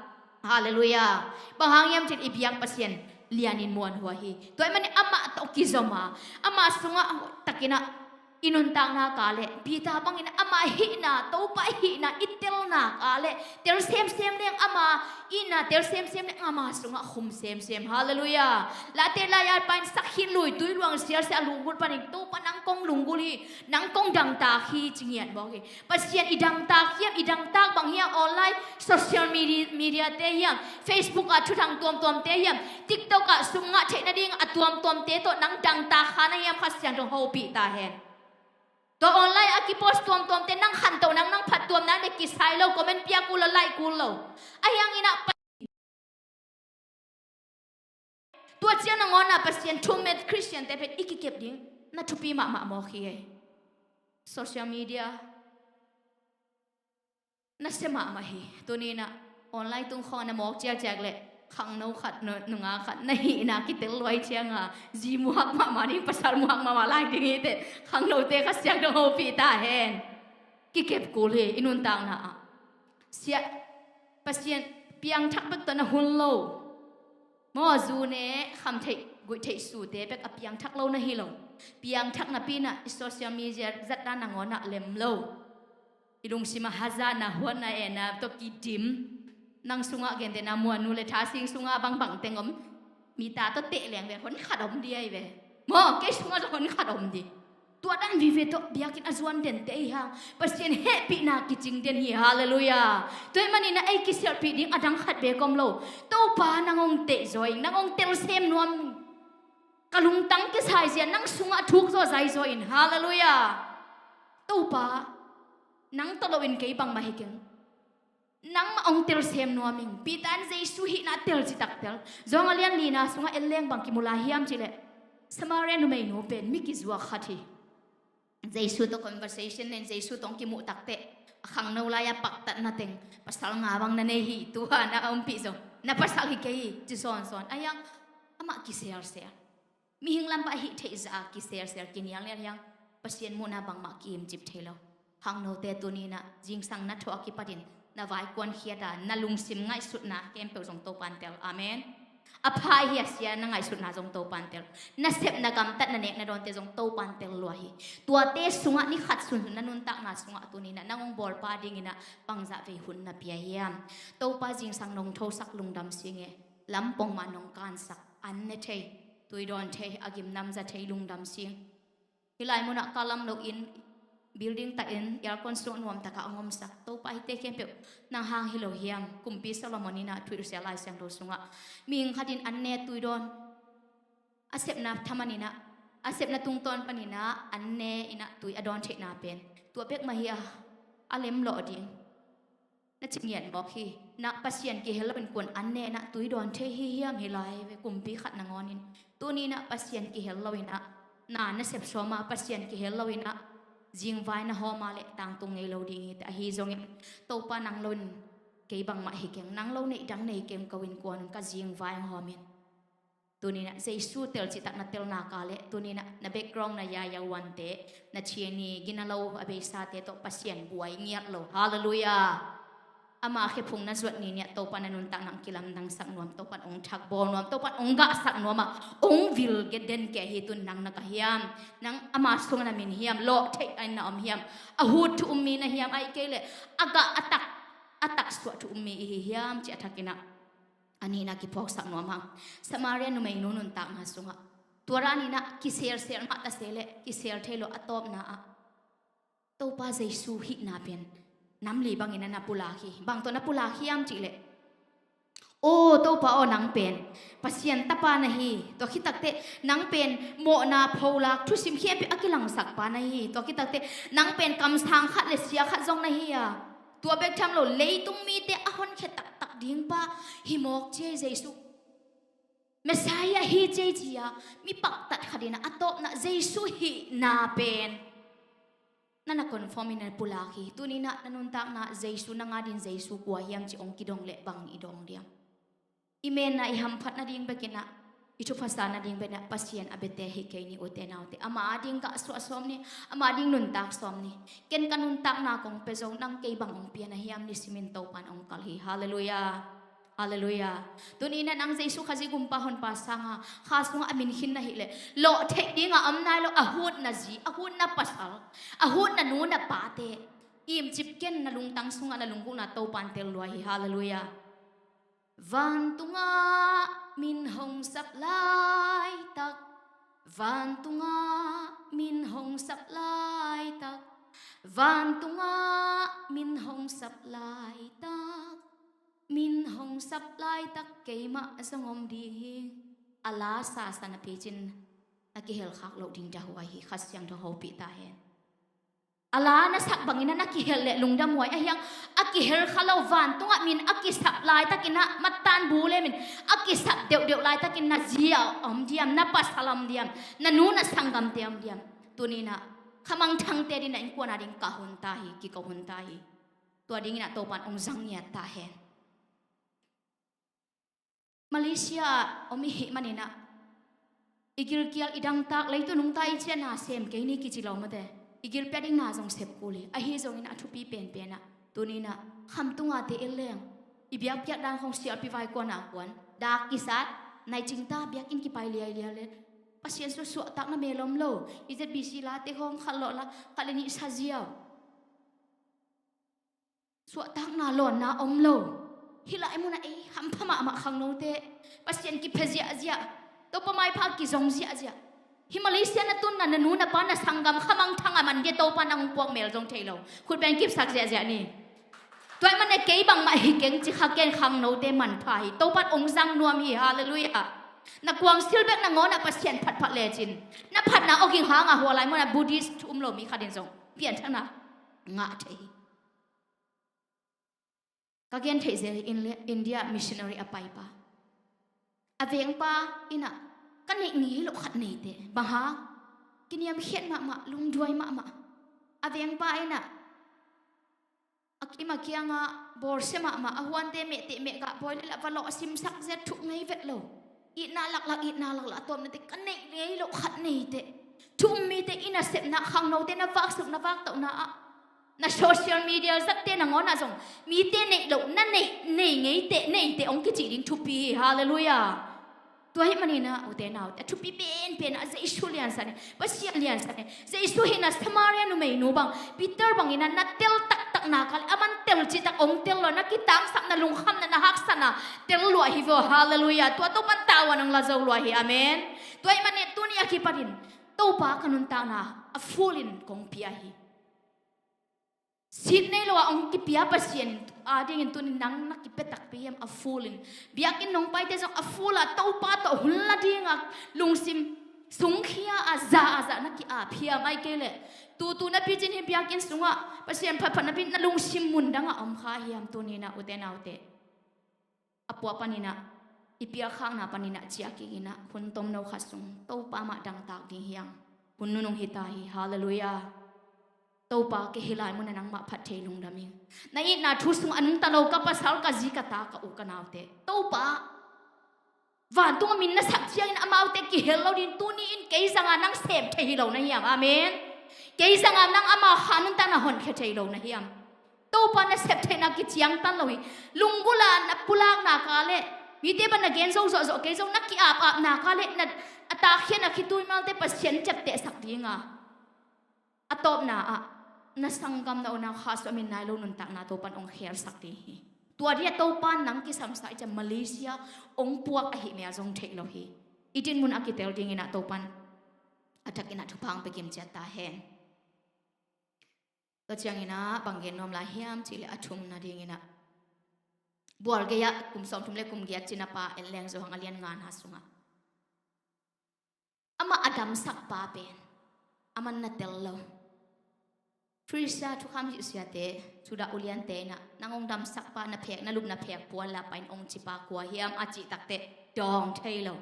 halleluiah. Bang hang hiam cin i biak Pasian lianin muanhuai hi. Tua ahih manin amah tawh kizom a, ama sungah takinah i nuntakna ka le Peter bangin ama hihna, Topa hihna i telna ka le tel semsem leng ama itna tel semsem leng ama sungah khum semsem. Halleluiah. Late lai-at pain sakhi lui tui luang sialsia a lunggulh panin Topa nang kong lunggulh hi, nang kong dangtak hi ci ngiat mawk hi. Pasian i dangtak hiam, i dangtak bang hiam, online social media, media te hiam, Facebook ah thuthang tuamtuam te hiam, TikTok ah sum ngah theih nading a tuamtuam te tawh nang dangtak kha na hiam Kha Siangtho hopih ta hen. Tua online a kipost tuamtuam te nang khantoh nang, nang phattuam nang le kisai lo, comment piak kul lo, like kul lo. A hiang innah Tua ciang nangawn ah Pasian thumet Khristian te pen i kikep ding na thupi mahmah mawk hi ei. Social media na sia mahmah hi. Tuninah online tung khawng na mawk ciakciak le khangno khat, nu-, nungak khat na hihna kitel luai cianga zi muak mahmah ding, pasal muak mahmah lai ding hi teh. Khangnote Kha Siangtho hopih ta hen. Kikep kul hi i nuntakna ah. Sia, Pasian piangthak bek tawh na hun lo. Maw, zu ne kham theih guih theih sute bek a piangthak lo na hi lo. Piangthak napi inah i social media zatna nangawn ah lem lo. I lungsim ah hazatna, huatna, ena tawh kidim. Nang sungah gentehna muannu le thasing sungah bangbang teng om. Mita tawh teh leng ve hon khat om di ai ve. Maw, kei sungah tawh hon khat om di. Tua dan vive tawh biakinn a zuan den te i hang Pasian hehpihna kicing den hi. Halleluiah. Tua ahih manin a ei kisialhpih ding a dang khat bek om lo. Topa nang hong teh zaw ing, nang hong tel sem nuam ing. Ka lungtang kisai zia, nang sungah thuk zaw zai zaw in. Halleluiah. Topa nang tawh loin kei bangmah hi keng. Nangmah hong tel sem nuam ing. Peter in Jesu hihna tel citak tel. Johan a lian lina sungah en leng bang kimu lai hiam cih leh Samaria numeinu pen mi kizuak khat hi. Jesu tawh conversation nen Jesu tawh hong kimuh takteh a khangno lai-a paktatna teng pasal nga bang na nei hi. Tua na ompih zong na pasal hi kei hi ci sawnsawn. A hiang amah kiselsial. Mihing lam pah hih theih zah a kiselsial kinialnial hiang Pasian muhna bangmah ki-imcip thei lo. Khangnote tuninah zingsang na thawh a kipatin na vaikuan khiat a na lungsim ngaihsutna khempeuh zong Topan tel. Amen. A pha hi a sia na ngaihsutna zong Topan tel. Na sep na gamtat na nek na dawnte zong Topan tel lua hi. Tuate sungah ni khat sunsun na nuntakna sungah tuninah nang hong bawlpa dinginah bangzah vei hun na pia hiam? Topa zingsang nong thosak lungdam sing e. Lam pongmah nong kansak, an ne thei, tui dawn thei, a gimnam za thei lungdam sing. Hih lai munah kalam loin building takin aircon sung nuam takah a ngomsak Topa hihte khempeuh nang hang hi lo hiam? Kumpi Solomon inah thuhilhsia Lai Siangtho sungah mihing khatin an ne tui dawn a sepna thaman inah a sepna tungtawn paninah an ne inah tui a dawn theihna pen tua bek mah hi a, a lemlawh ding. Na ci ngiat mawk hi. Na Pasian kihel loin kuan an ne inah tui dawn thei hi hiam? Hi lai ve kumpi khat nangawnin. Tuninah Pasian kihel loinah na na sep sawma Pasian kihel loinah zingvai na hawma le tangtung ngei lo ding hi. Ahi zongin Topa nang loin kei bangmah hi keng, nang lo neih dang nei keng, ko in kuan ka zingvai hawmin. Tuninah Jesu tel citak na telna ka le tuninah na background na yaya wante na chini gina lo a beisate tawh Pasian buai ngiat lo. Halleluiah. Ama khephung na zuat ni niah Topa na nuntak nang kilamdangsak nuam, Topan ong thakbawl nuam, Topan ong gahsak nuam a ong vil get den ke hi. Tun nang na ka hiam? Nang ama sung na min hiam? Lawh theih ain na om hiam? A hut thu um mi na hiam? Ai kei le a gah a tak a taksuah thu um mi i hi hiam ci a thakinah A nihna kiphawksak nuam hang. Samaria numeinu nuntakna sungah tua dan inah kiselsel mah ta se leh kisel thei lo a tawpna ah Topa Jesu hihna pen namli bangin a na pulak hi. Bang tawh na pulak hiam cih leh, aw Topa aw, nang pen Pasian tapa na hi. Tua khit takteh nang pen mawhna pholak thusim khempeuh a kilangsakpa na hi. Tua khit takteh nang pen kamsang khat le sia khat zong na hi a, tua bek tham lo leitung mite a honkhia taktak dingpa hi mawk ci ei Jesu. Messiah hi ci ei ci-a mi paktat khat inah a tawpna Jesu hihna pen na na confirm in a pulak hi. Tuni inah na nuntakna Jesu, nang adingin Jesu kua hiam cih hong kidong leh bang i dawng diam? I menna i hamphat nading bek inah, i thupha sa nading bek inah Pasian a biate hi kei ni, ute naute. Ama ading gah suah sawm ni, ama ading nuntak sawm ni. Ken ka nuntakna kong pia zo, nang kei bang hong pia na hiam ni simin Topan hong kal hi. Halleluiah. Halleluiah. Tuni inah nang Jesu Khazih gumpa honpa sanga kha sungah a min khin na hih leh lawh theih dingah om nai lo a hutna zi, a hutna pasal, a hutna nu na pate imcip ken, na lungtang sungah na lunggulhna Topan tel lua hi. Halleluiah. Vantungah min hong sap laitak, vantungah min hong sap laitak, vantungah min hong sap laitak, min hong sap laitak keimah zong om ding hi. A la sasa na picin na kihelkhak loh ding dahuai hi. Kha Siangtho hopih ta hen. A la na sak bangin a na kihel leh lungdam huai, ahi hang a kihel kha lo, vantungah min a kisap laitakin a mattan bu le min a kisap deuhdeuh laitakin na zi a om diam, na pasal a om diam, na nu na sanggamte a om diam? Tuni inah khamangthangte ding na innkuan ading kah hun ta hi, kiko hun ta hi. Tua ding inah Topan hong zang ngiat ta hen. Malaysia ah om i hih man inah i gilkial i dangtak, leitung nungta i ciahna sem kei ni kici lo mate, i gilpi a ding na zong sep kul hi. Ahi zongin a thupi penpen ah tuni inah khamtung a te en leng, i biakpiak dan khawng sialpi vaikuan a kuan, dak kisat, nai cingta, biakinn kipai liailiai le, Pasian sung suahtakna mel om lo. I Z B C late khawng khat lawh la, khat le nih sa ziau. Suahtakna lawnna om lo. Hih lai munah ei hampha mahmah khangnote, Pasian kiphia ziahziah, Topa maipha kizong ziahziah. Hih Malaysia na tunna na nu na pa na sanggam khamangthang a man dia Topa nang hong puak mel zong thei lo. Khut beng kipsak ziahziah ni. Tua ahih manin kei bangmah hi keng ci kha ken, khangnote manpha hi. Topa hong zang nuam hi. Halleluiah. Na kuang sil bek nangawn ah Pasian phatphat lecin, na phatna awging hang a hua lai munah Buddhist thu um lo mi khat in zong pianthakna ngah thei hi. Ka gen theih zel hi, India, India missionary a paipa. A vengpa inah ka neih ngei loh khat nei teh. Bang hang? Kiniamkhiat mahmah, lungduai mahmah. A vengpa inah a kim a kiangah bawlsia mahmah, a huante mehteh mehgah bawi le lah va lawh a simsak zia, thuk ngei vet lo. Itna laklak, itna laklak, a tawpna teh ka neih ngei loh khat nei teh. Thu um mite i nasepna, khangnote na vaksuk na vaktohna ah, na social media zatte nangawn ah zong mite neih loh, na neih, nei ngei teh, nei teh hong kicih ding thupi hi. Halleluiah. Tua ahih manin ah ute naute, a thupi penpen ah Jesu liansak ni, Pasian liansak ni. Jesu hihna Samaria numeinu bang, Peter bangin ah na tel taktak nak leh a man tel citak hong tel lo, na kitangsapna, lungkhamna, na haksatna tel luah hi vaw. Halleluiah. Tua Topan tavuan hong la zo luah hi. Amen. Tua ahih manin tuni a kipanin Topa ka nuntakna a full in kong pia hi. Sin nei lo a hong kipia Pasian in, a dingin tuni nang na kipia takpi hiam a full in? Biakinn nong paite zong a full a Topa tawh hun la dinga lungsim sungkhia a, za a, za na ki-ap hiam? Ahih kei leh tutu na picin hih biakinn sungah Pasian phatphat na picin na lungsim mun dangah om kha hiam? Tuni inah ute naute, a pua panin ah, i pialkhakna panin ah ciah kik inah, hun tomno khat sung Topa mah dangtak ding hi hang. Hun nunung hi ta hi. Halleluiah. Topa, kei hih lai munah nangmah phat thei lungdam ing. Na itna thu sung a nungta lo ka pasal, ka zi, ka ta, ka u, ka naute, Topa, vantung a min na sap ciangin amaute kihel lo ding, tuni in kei zanga nang sem thei hi lo na hiam? Amen. Kei zanga nang ama kha nuntakna honkhia thei lo na hiam? Topa, na sep theihna kiciangtan lo hi. Lunggulh a na pulak nak leh, mite bang na gen zo zawhzawh kei zong, na ki-ap ap nak leh, na a takkhia, na khitui malte Pasian ciaptehsak dinga, a tawpna ah na sanggam, na u na kha sung a min nai lo nuntakna Topan hong khelsak ding hi. Tua dia Topan nang kisamsa i ciang Malaysia ong puak ahi mel zong theih lo hi. I dinmun a kitel dingin ah Topan a takin ah thupha ong pia kim ciat ta hen. Tua ciangin ah bang gen nuam lai hiam cih leh a thumna dingin ah Bual gei-ah kum sawmthum le kum giat cinapa en leng Johan a lian ngana sungah amah a damsakpa pen aman na tel lo. Pharisee thukham hih siate, Judah uliante in ah nang hong damsakpa na phek, na lup na phek pual la pain hong cipa kua hiam a cih takteh dawng thei lo.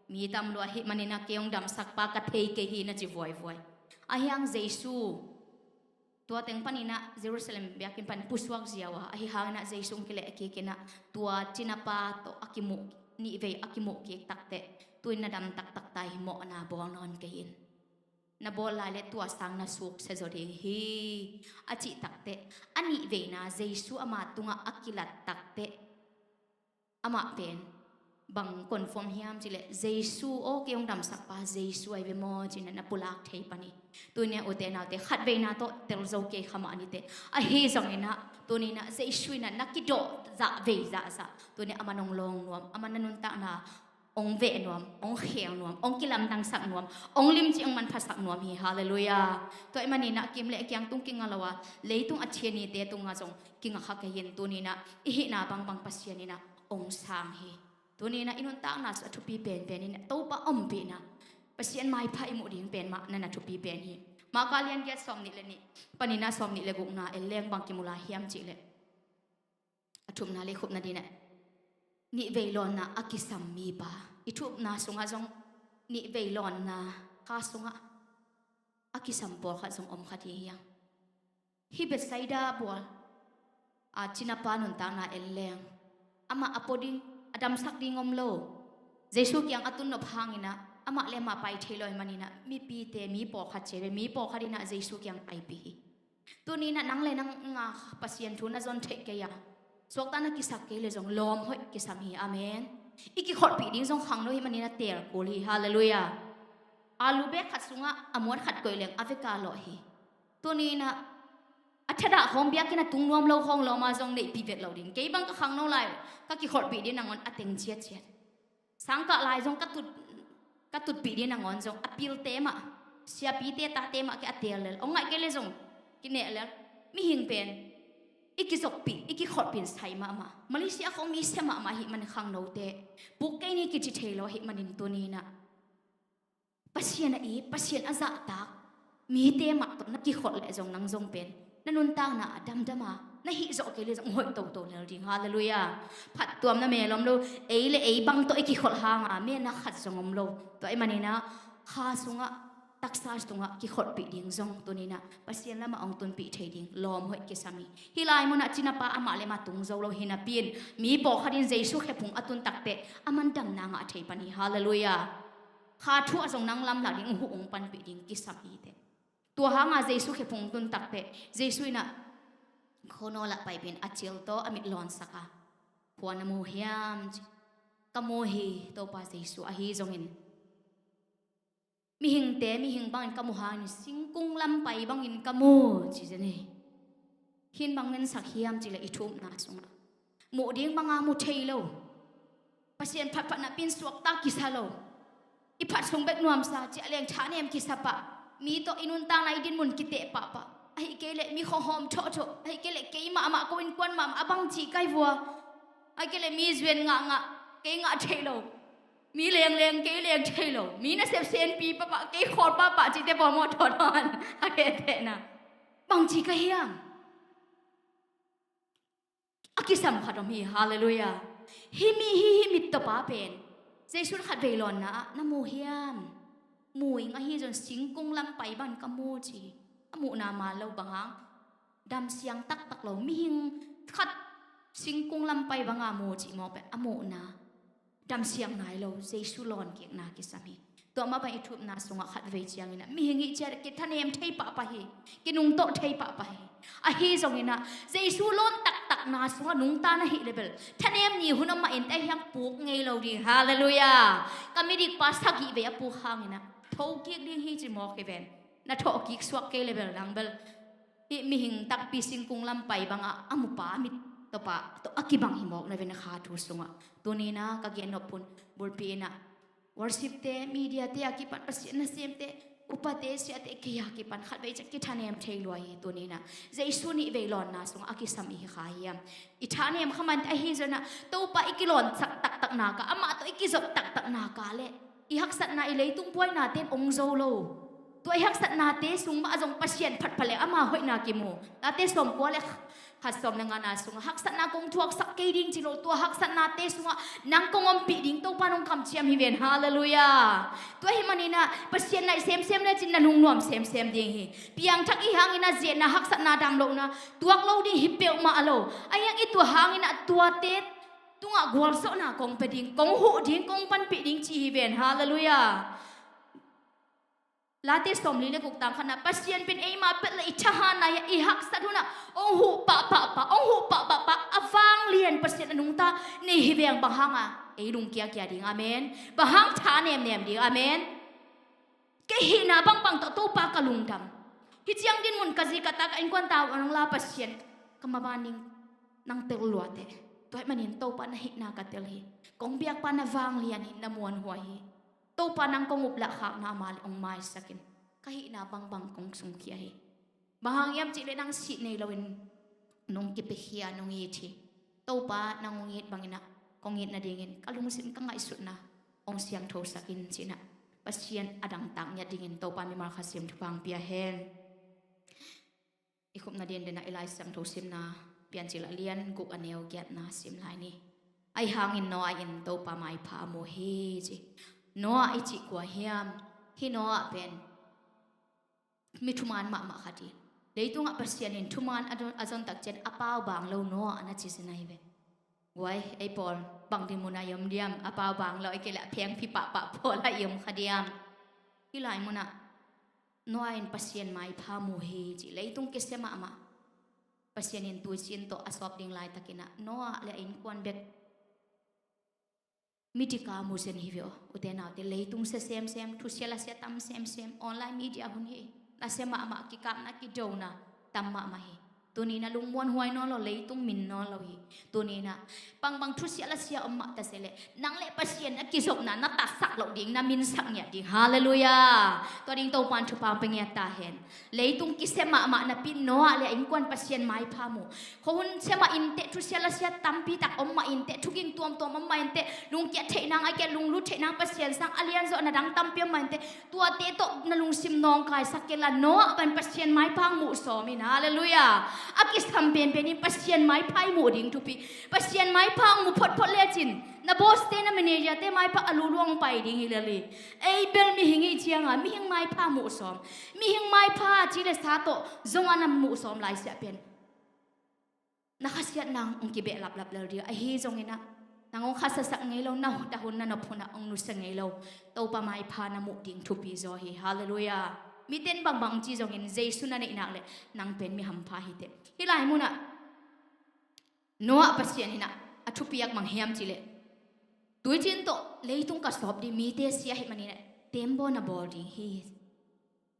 Mi tam lua hih manin ah kei hong damsakpa ka thei kei hi na ci vuaivuai. Ahi hang Jesu tua teng panin ah Jerusalem biakinn pan pusuak ziau a, ahi hangin ah Jesu hong kileh kik in ah tua cinapa tawh a kimuh, nihvei a kimuh kik takteh, tu-in na dam taktak ta hi, mawhna bawl nawn kei in. Na bawl lai leh tua sang na suksia zaw ding hi a cih takteh, a nihveina Jesu ama tungah a kilat takteh, amah pen bang confirm hiam cih leh Jesu, aw kei hong damsakpa Jesu ahi ve maw ci-in ah na pulak thei pan hi. Tuni-in ah ute naute, khatveina tawh tel zo kei kha mah ni teh, ahi zongin ah tuni-in ah Jesu in ah na kidawh zah vei zahzah, tuni-in ah aman hong lawng nuam, aman na nuntakna hong veh nuam, hong khel nuam, hong kilamdangsak nuam, hong limci hong manphasak nuam hi. Halleluiah. Tua ahih manin ah kim le kiang tung kinga lo a, leitung a thianite tungah zong kinga kha kei in, tuni-in ah i hihna bangbang Pasian in ah hong sang hi. Tuni-in ah i nuntakna sungah a thupi penpen in ah Topa ompihna, Pasian maipha i muh ding pen mah na na thupi pen hi. Marka lian giat sawmnih le nih panin ah sawmnih le gukna en leng bang kimu lai hiam cih leh, a thumna le khupna dingin ah nihvei lawnna a kisam mipa. I thupna sungah zong nihvei lawnna kha sungah a kisam pawlkhat zong om kha ding hi hang. Hih Bethsaida bual a cinapa nuntakna en leng, amah a pua ding, a damsak ding om lo. Jesu kiang a tun nop hangin ah amah le amah pai thei lo ahih manin ah mipite, mi pawlkhat ci ve, mi pawlkhat in ah Jesu kiang paipih hi. Tuni-in ah nang le nang in ah Pasian thu na zon theih kei a, suakta na kisak kei leh zong lawm hoih kisam hi. Amen. I kikholhpih ding zong khangno ahih manin ah teel kul hi. Halleluiah. Alu bag khat sungah a muat khat koih leng a vek a lawh hi. Tuni-in ah a thadah khawng, biakinn a tung nuam lo khawng lawm a zong neihpih vet lo ding. Kei bang ka khangno lai, ka kikholhpih ding nangawn a teng ciatciat. Sangkah lai zong ka tut, ka tutpih ding nangawn zong a pilte mah, siapite tate mah kei a teel lel, hong ngaih kei leh zong kineh lel. Mihing pen i kizopih, i kikholhpih in sai mahmah. Malaysia khawng mi sia mahmah ahih manin khangnote, puk kei ni kici thei lo ahih manin tuni-in ah Pasian a it, Pasian a zahtak mite mah tawh na kikholh leh zong nang zong pen na nuntakna ah damdam a, na hih zawh kei leh zong hoih toto lel ding. Halleluiah. Phattuamna mel om lo, ei le ei bang tawh i kikholh hang a, mel na khat zong om lo. Tua ahih manin ah kha sungah, taksa sungah kikholhpih ding zong tuni-in ah Pasian lamah hong tunpih thei ding lawm hoih kisam hi. Hih lai munah cinapa amah le amah tung zo lo hi napi-in, mi pawlkhat in Jesu khephung a tun takteh aman damna ngah thei pan hi. Halleluiah. Kha thu ah zong nang lamlak ding, huh hong panpih ding kisam hi teh. Tua hang a Jesu khephung tun takteh Jesu in ah khuanawl ah paipih in a cil tawh a mit lawnsak a, "Kua na mu hiam?" ci. "Ka mu hi, Topa Jesu, ahi zongin mihingte, mihing bangin ka mu hangin singkung lam pai bangin ka mu," ci zen hi. Hih in bang ngetsak hiam cih leh i thu upna sungah muh ding bang a mu thei lo, Pasian phatphatna pen suakta kisa lo, i phat sung bek nuamsa, ciah leng thanem kisa pah, mi tawh i nuntakna, i dinmun kiteh pahpah, ahih kei leh mi khuahawm thawhthaw, ahih kei leh kei mahmah ko innkuan mahmah a bang cih kai vua, ahih kei leh mi zuan ngahngah, kei ngah thei lo, mi lengleng, kei leng thei lo, mi nasep senpi pahpah, kei khawl pahpah cihte bawl mawh thawh nawn a kei tehna. Bang ci ka hiam? A kisam khat om hi. Halleluiah. Hih mi, hih, hih mittawpa pen Jesu khatvei lawnna ah, "Na mu hiam?" "Mu ing, ahi zong singkung lam pai bang ka mu," ci. A muhna man lo, bang hang? Damsiang taktak lo. Mihing khat singkung lam pai bang a mu cih mawk pen a muhna damsiang nai lo, Jesu lawn kikna kisam hi. Tua mah bang i thu upna sungah khatvei ciangin ah mihing i cih ciang kithanem thei pahpah hi, kinungto thei pahpah hi. Ahi zongin ah Jesu lawn taktakna sungah nungta na hih leh bel thanem ni hun om mah inteh, hiang puk ngei lo ding. Halleluiah. Ka midikpa sagih vei a puk hangin ah thokik ding hi ci mawk hi ven. Na thawhkik suak kei leh bel nang bel hih mihing takpi singkung lam pai bang a a mupa mit Topa tawh a kibang hi mawk na ve na kha thu sungah. Tuni-in ah ka gen nop hun bulpi in ah worship te, media te a kipan, Pasian nasemte, upate, siate, kei a kipan khatvei ciat kithanem thei lua hi. Tuni-in ah Jesu nih vei lawnna sungah a kisam i hi kha hiam? I thanem kha mah inteh, ahi zongin ah Topa i kilawnsak taktak nak a, amah tawh i kizop taktak nak a leh i haksatna, i leitung buainate in hong zo lo. Tua i haksatnate sung mah zong Pasian phatphat leh ama hoihna kimu. Late sawmkua leh khat, sawm leh ngana sungah haksatna kong thuaksak kei ding ci lo, tua haksatnate sungah nang kong ompih ding Topa in hong kamciam hi ven. Halleluiah. Tua ahih manin ah Pasian naih semsem lecin na lungnuam semsem ding hi. Piangthak i hih hangin ah ziatna, haksatna, dam lohna tuak lo ding hi peuhmah lo. Ahi hang i tuah hangin ah tuate tungah gualzawhna kong pia ding, kong huh ding, kong panpih ding ci hi ven. Halleluiah. Late sawmli leh guk, tang khatna, Pasian pen eima pet leh i thahatna, i haksat hunah hong huh pahpah pah, hong huh pahpah pah, a vanglian Pasian a nungta nei hi veng. Bang hanga ei lungkiakia ding? Amen. Bang hang thanemnem ding? Amen. Kei hihna bangbang tawh Topa ka lungdam. Hih ciang dinmun ka zi ka ta, ka innkuan tawh a nong la, Pasian, ka maban ding nang tel lua teh. Tua ahih manin Topa na hihna ka tel hi. Kong biakpa na vanglian hi, na muanhuai hi. Topa nang kong up lahkhakna mah leh hong maisak in. Ka hihna bangbang kong sungkhia hi. Bang hang hiam cih leh nang sih nei loin nong kipiakhia, nong it hi. Topa nang hong it bangin ah kong it nadingin ka lungsim, ka ngaihsutna hong siangthosak in ci-in ah Pasian a dangtak ngiat dingin Topa mimal Kha Siangtho thupha hong pia hen. I khupna denden ah i Lai Siangtho simna Piancil a lian guk, a neu giatna sim lai ni. Ahi hangin Noah in Topa maipha a mu hi ci. Noah i cih kua hiam? Hih Noah pen mi thuman mahmah khat hi. Leitungah Pasian in thuman a don, a zon tak ciang a pau bang lo Noah na ci zen ahi ve. Guai, ei pawl bang ding munah i om diam? A pau bang lo, ei kei leh a phengphi pahpah pawl ah i om kha diam? Hih lai munah Noah in Pasian maipha mu hi ci. Leitung kisia mahmah. Pasian in tuicin tawh a sawp ding laitakin ah Noah leh a innkuan bek midik a mu zen hi ve aw. Ute naute, leitung sia semsem, thusia lasia tam semsem, online media hun hi. Nasia mahmah, kikapna, kidona tam mahmah hi. Tuni-in ah lungmuanhuai nawn lo, leitung min nawn lo hi. Tuni-in ah bangbang thusia lasia om mah ta se leh nang leh Pasian na kizopna na tatsak loh ding, na minsak ngiat ding. Halleluiah. Tua ding Topa in thupha hong pia ngiat ta hen. Leitung kisia mahmah napi-in Noah leh a innkuan Pasian maipha mu. Khuahun sia mah inteh, thusia lasia tampi tak om mah inteh, thuging tuamtuam om mah inteh, lungkiat theih nang, ahih kei leh lunglut theih nang, Pasian sang a lianzaw na dang tampi om mah inteh, tuate tawh na lungsim nawngkaisak kei la, Noah bang Pasian maipha hong muh sawm in. Halleluiah. A kisam penpen in Pasian maipha i muh ding thupi. Pasian maipha hong mu photphot lecin na boss te, na manager te maipha a luluang pai ding hi lel hi. Ei bel mihing i hih cianga mihing maipha muh sawm. Mihing maipha ci leh sa tawh zong a na muh sawm lai siah pen na khasiat nang hong kibehlaplap lel ding. Ahi zongin ah nang hong khasiasak ngei lo, na hun, na hun, na nop hunah hong nusia ngei lo Topa maipha na muh ding thupi zaw hi. Halleluiah. Mite in bangbang ci zongin Jesu na neih nak leh nang pen mi hampha hi teh. Hih lai munah Noah Pasian in ah a thupiak bang hiam cih leh, tuicin tawh leitung ka sawp ding, mite sia ahih manin ah tembaw na bawl ding hi.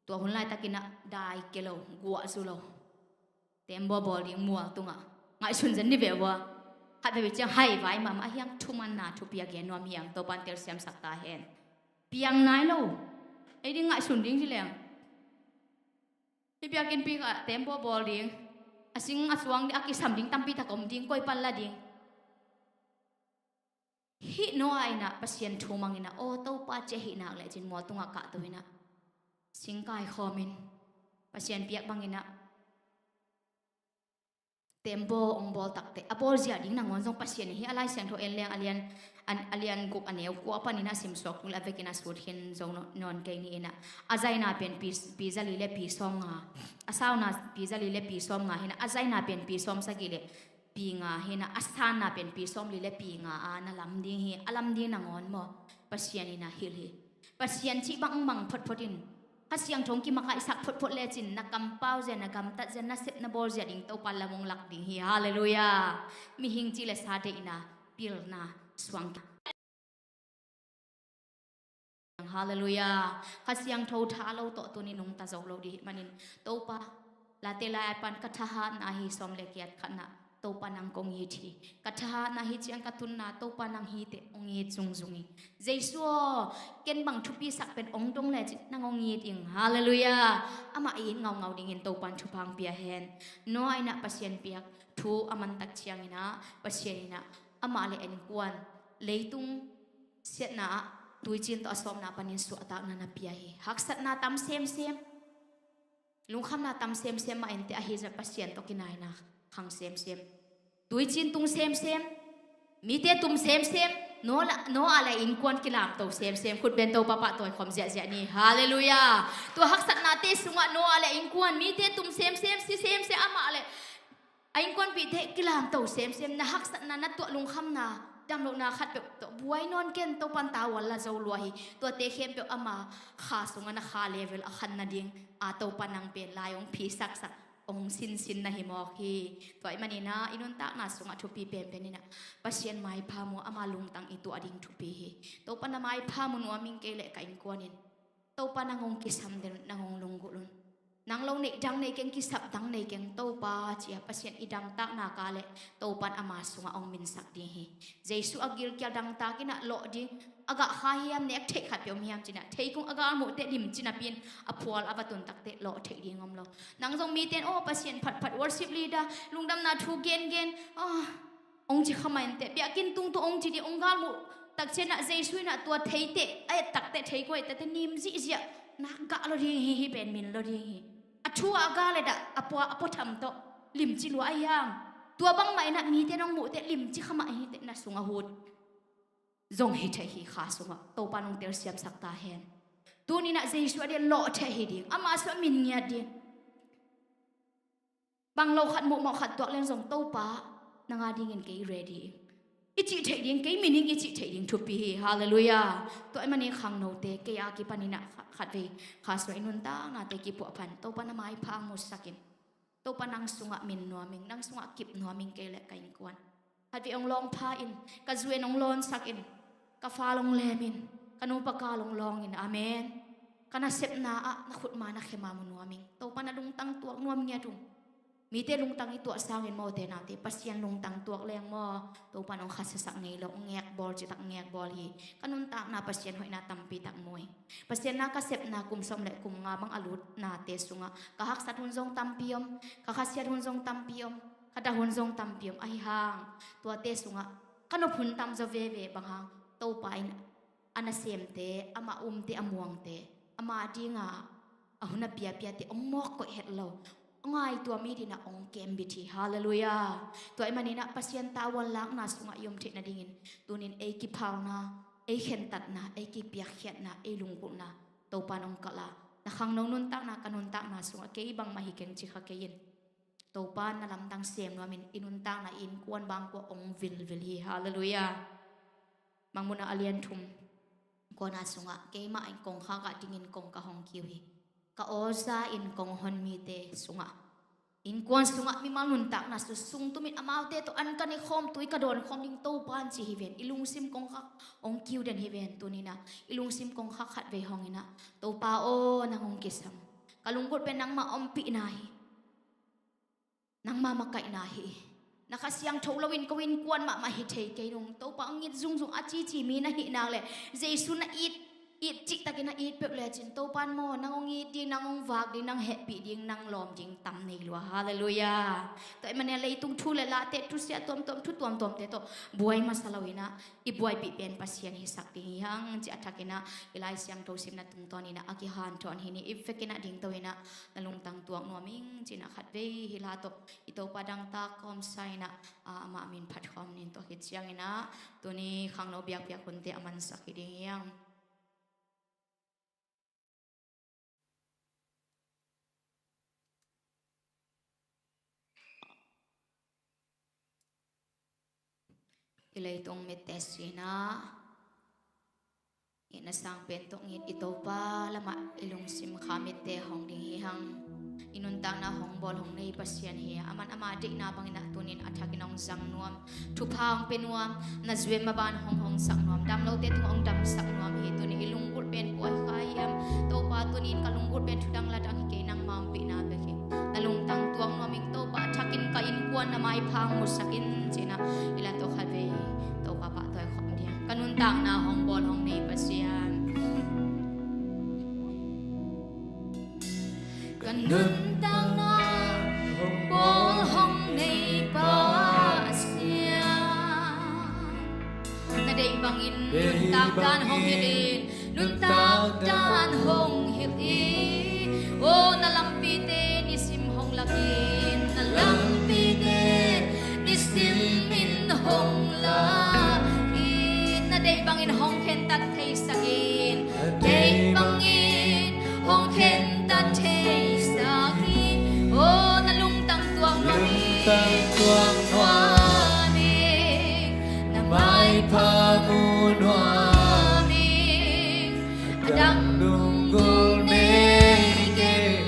Tua hun laitakin ah dai kia lo, guah zu lo, tembaw bawl ding mual tungah ngaihsun zen ni ve ua. Khat veve ciang haivai mahmah, ahi hang thumanna thupi a gen nuam hi hang. Topa in telsiamsak ta hen. Piang nai lo. Ei ding ngaihsun ding ci leng, hih biakinnpi ah tembaw bawl ding, a sing a suang ding, a kisam ding tampi tak om ding, koi pan la ding? Hih Noah in ah Pasian thu mang in ah, aw Topa, ci ahih nak lecin mual tungah kahto in ah sing kaikhawm in Pasian piak bangin ah tembaw hong bawl takteh, a bawlzia ding nangawn zong Pasian in, hih a Lai Siangtho en leng a lian, a lian guk, a neu kua panin a simsuak tung leh a vekin a sut khin zo nawn kei ni in ah, a zaina pen pi, pi zali leh pi sawmnga, a sauna pi zali leh pi sawmnga hi in ah, a zaina pen pi sawmsagih leh pi nga hi in ah, a sanna pen pi sawmli leh pi nga a na lam ding hi. A lam ding nangawn maw Pasian in ah hilh hi. Pasian cih bangbang photphot in, Kha Siangtho hong kimakaihsak photphot lecin na kampau zia, na gamtat zia, na sep na bawl zia ding Topa lam hong lak ding hi. Halleluiah. Mihing cih leh sa deihna, pilna, suang Halleluiah. Kha Siangtho tha lo tawh tuni nungta zo lo ding ahih manin, Topa, Late lai-at pan ka thahatna ahi sawm le giat khatna, Topa nang kong it hi. Ka thahatna hi ciang ka tunna Topa nang hi teh hong it zungzung ing. Jesu aw, ken bang thupi sak pen hong dong lecin nang hong it ing. Halleluiah. Amah i it ngaungau dingin Topan thupha hong pia hen. Noah in ah Pasian piak thu a mantak ciangin ah Pasian in ah amah le a innkuan leitung siatna ah tuiciin tawh a sawpna panin suahtakna na pia hi. Haksatna tam semsem, lungkhamna tam semsem mah inteh, ahi zah Pasian tawh kinaina khang semsem, tuiciin tung semsem, mite tum semsem, Noah le a innkuan kilamto semsem. Khut beng Topa pahtawi khawm ziahziah ni. Halleluiah. Tua haksatnate sungah Noah le a innkuan mite tum semsem, si semsem, amah le a innkuanpihte kilamto semsem. Na haksatna, na tuah lungkhamna, damlohna khatpeuh tawh buai nawn ken, Topan tavuan la zo lua hi. Tuate khempeuh ama kha sungah na kha level a khan nading a Topa nang pen lai hong phisaksak, hong sinsin na hi mawk hi. Tua ahih manin ah i nuntakna sungah thupi penpen in ah Pasian maipha mu, ama lungtang i tuah ding thupi hi. Topa na maipha mu nuam ing, kei le ka innkuan in. Topa nang hong kisam den, nang hong lunggulh un. Nang lo neih dang nei keng, kisap dang nei keng, Topa, ci-a Pasian i dangtakna ka le Topan ama sungah hong minsak ding hi. Jesu a gilkial dangtak in ah lawh ding, a gah kha hiam, nek theih khatpeuh om hiam ci-in ah, theikung a galmuh teh limci napi-in a phual a va tun tak teh lawh theih ding om lo. Nang zong mite in, aw, Pasian phatphat, worship leader, lungdamna thu gengen, ah, hong ci kha mah inteh, biakinn tung tawh hong ci ding, hong galmuh tak ciangin ah Jesu in ah tua thei teh, a et tak teh, thei kua et tak teh nim zihziah, nak gah lo ding hi, hih pen min lo ding hi. A thu ah a gal et ah, a pua, a puatham tawh limci lua ahi hang. Tua bangmah in ah mite in hong muh teh limci kha mah hi teh, na sung a hut zong hi thei hi, kha sungah. Topa nong telsiamsak ta hen. Tuni in ah Jesu a di'n lawh thei hi ding, ama sungah min ngiat ding. Bang lo khat muh mawh khat tuak leng zong, Topa, nang a dingin kei ready ing, i cih theih ding, kei min ing i cih theih ding thupi hi. Halleluiah. Tua ahih manin khangnote, kei a kipan in ah khat, khatvei kha sungah i nuntaknate kipuahpha in, Topa na maipha hong musak in. Topa nang sungah min nuam ing, nang sungah kip nuam ing, kei le ka innkuan. Khatvei hong lawngpha in, ka zu-en hong lawnsak in, ka fal hong lem in, ka nupa kal hong lawng in. Amen. Ka nasepna ah na khutma na khema mu nuam ing. Topa na lungtang tuak nuam ngiat ung. Mite lungtang i tuah sangin, mawte nate, Pasian lungtang tuak leng maw, Topa in hong khasiasak ngei lo, hong ngekbawl citak ngekbawl hi. Ka nuntakna Pasian hoihna tampi tak mu hi. Pasian na ka sepna kum sawm le kum nga bang a lutnate sungah ka haksat hun zong tampi om, ka khasiat hun zong tampi om, ka dah hun zong tampi om. Ahi hang tuate sungah ka nop hun tamzaw veve, bang hang Topa in a nasemte, ama umte, a muangte, ama dinga a hun a piapiate hong mawk koih het lo, hong ngaihtuah mi dinga hong kembit hi. Halleluiah. Tua ahih manin ah Pasian tavuan lakna sungah i om theih nadingin tunin ei kiphalna, ei khentatna, ei kipiakkhiatna, ei lunggulhna Topa in hong kalh a, na khangno nuntakna, ka nuntakna sungah kei bangmah hi keng ci kha kei in. Topa in na lamdang sem nuamin, i nuntakna, i innkuan bangkua hong vilvil hi. Halleluiah. Mangmuhna a lian thum, kuana sungah keimah in kongkhak ah dingin kong ka hong kiu hi. Ka awza in kong hon mite sungah, innkuan sungah mimal nuntakna sung, sungtumin amaute tawh an ka nekhawm, tui ka dawnkhawm ding Topa in ci hi ven. I lungsim kongkhak hong kiu den hi ven. Tuni in ah i lungsim kongkhak khatvei hong in ah, Topa aw, nang hong kisam. Ka lunggulh pen nangmah ompihna hi. Nangma makaihna hi. Na Kha Siangtho loin ko innkuan mahmah hi thei kei nung. Topa hong it zungzung a cici mi na hih nak leh, Jesu na it, it cihtakin na it peuh lecin, Topa in maw, nang hong it ding, nang hong vak ding, nang hehpih ding, nang lawm ding tam nei lua. Halleluiah. Tua ahih manin leitung thu le lahte, thusia tuamtuam, thu tuamtuamte tawh buai masa loin ah, i buaipih pen Pasian hisak ding hi hang, ci a thakin ah i Lai Siangtho simna tungtawnin ah a kihanthawn hi ni. I vekin ah dingto in ah na lungtang tuak nuam ing, ci-in ah khatvei hih la tawh i Topa dangtak kawmsa in ah, ah, amah min phat khawm ning. Tua khit ciangin ah tuni khangno biakpiak hunte a mansak hi ding hi hang. I leitung mitte sihna, i na sang pen tawh ngit i Topa lamah i lungsim kha mitte hong ding hi hang. I nuntakna hong bawl hong nei Pasian hi a, aman ama deihna bangin ah tunin a thakin hong zang nuam, thupha hong pia nuam, na zuem maban hong hong sak nuam, damlote tungah hong damsak nuam hi. Tuni i lunggulh pen kua hi kha hiam? Topa, tuni in ka lunggulh pen thudang ladang hi kei, nangma ompihna bek hi. Na lungtang tuak nuam ing Topa, a thakin ka innkuan Na maipha hong musak in, ci-in ah i la tawh khatvei Topa pahtawi khawm ding. Ka nuntakna hong bawl hong nei Pasian, ka nuntakna hong bawl hong nei Pasian, na deih bangin nuntak dan hong hilh in, nuntak dan hong hilh in. Aw, na lampite nisim hong lak in, na lampite nisim in hong lak in. Na deih bangin hong khentat theisak in, na deih bangin hong khentat theisak in. Aw, na lungtang tuak nuam in, lungtang tuak nuam in, na maipha mu nuam in. A dang lunggulh nei keng,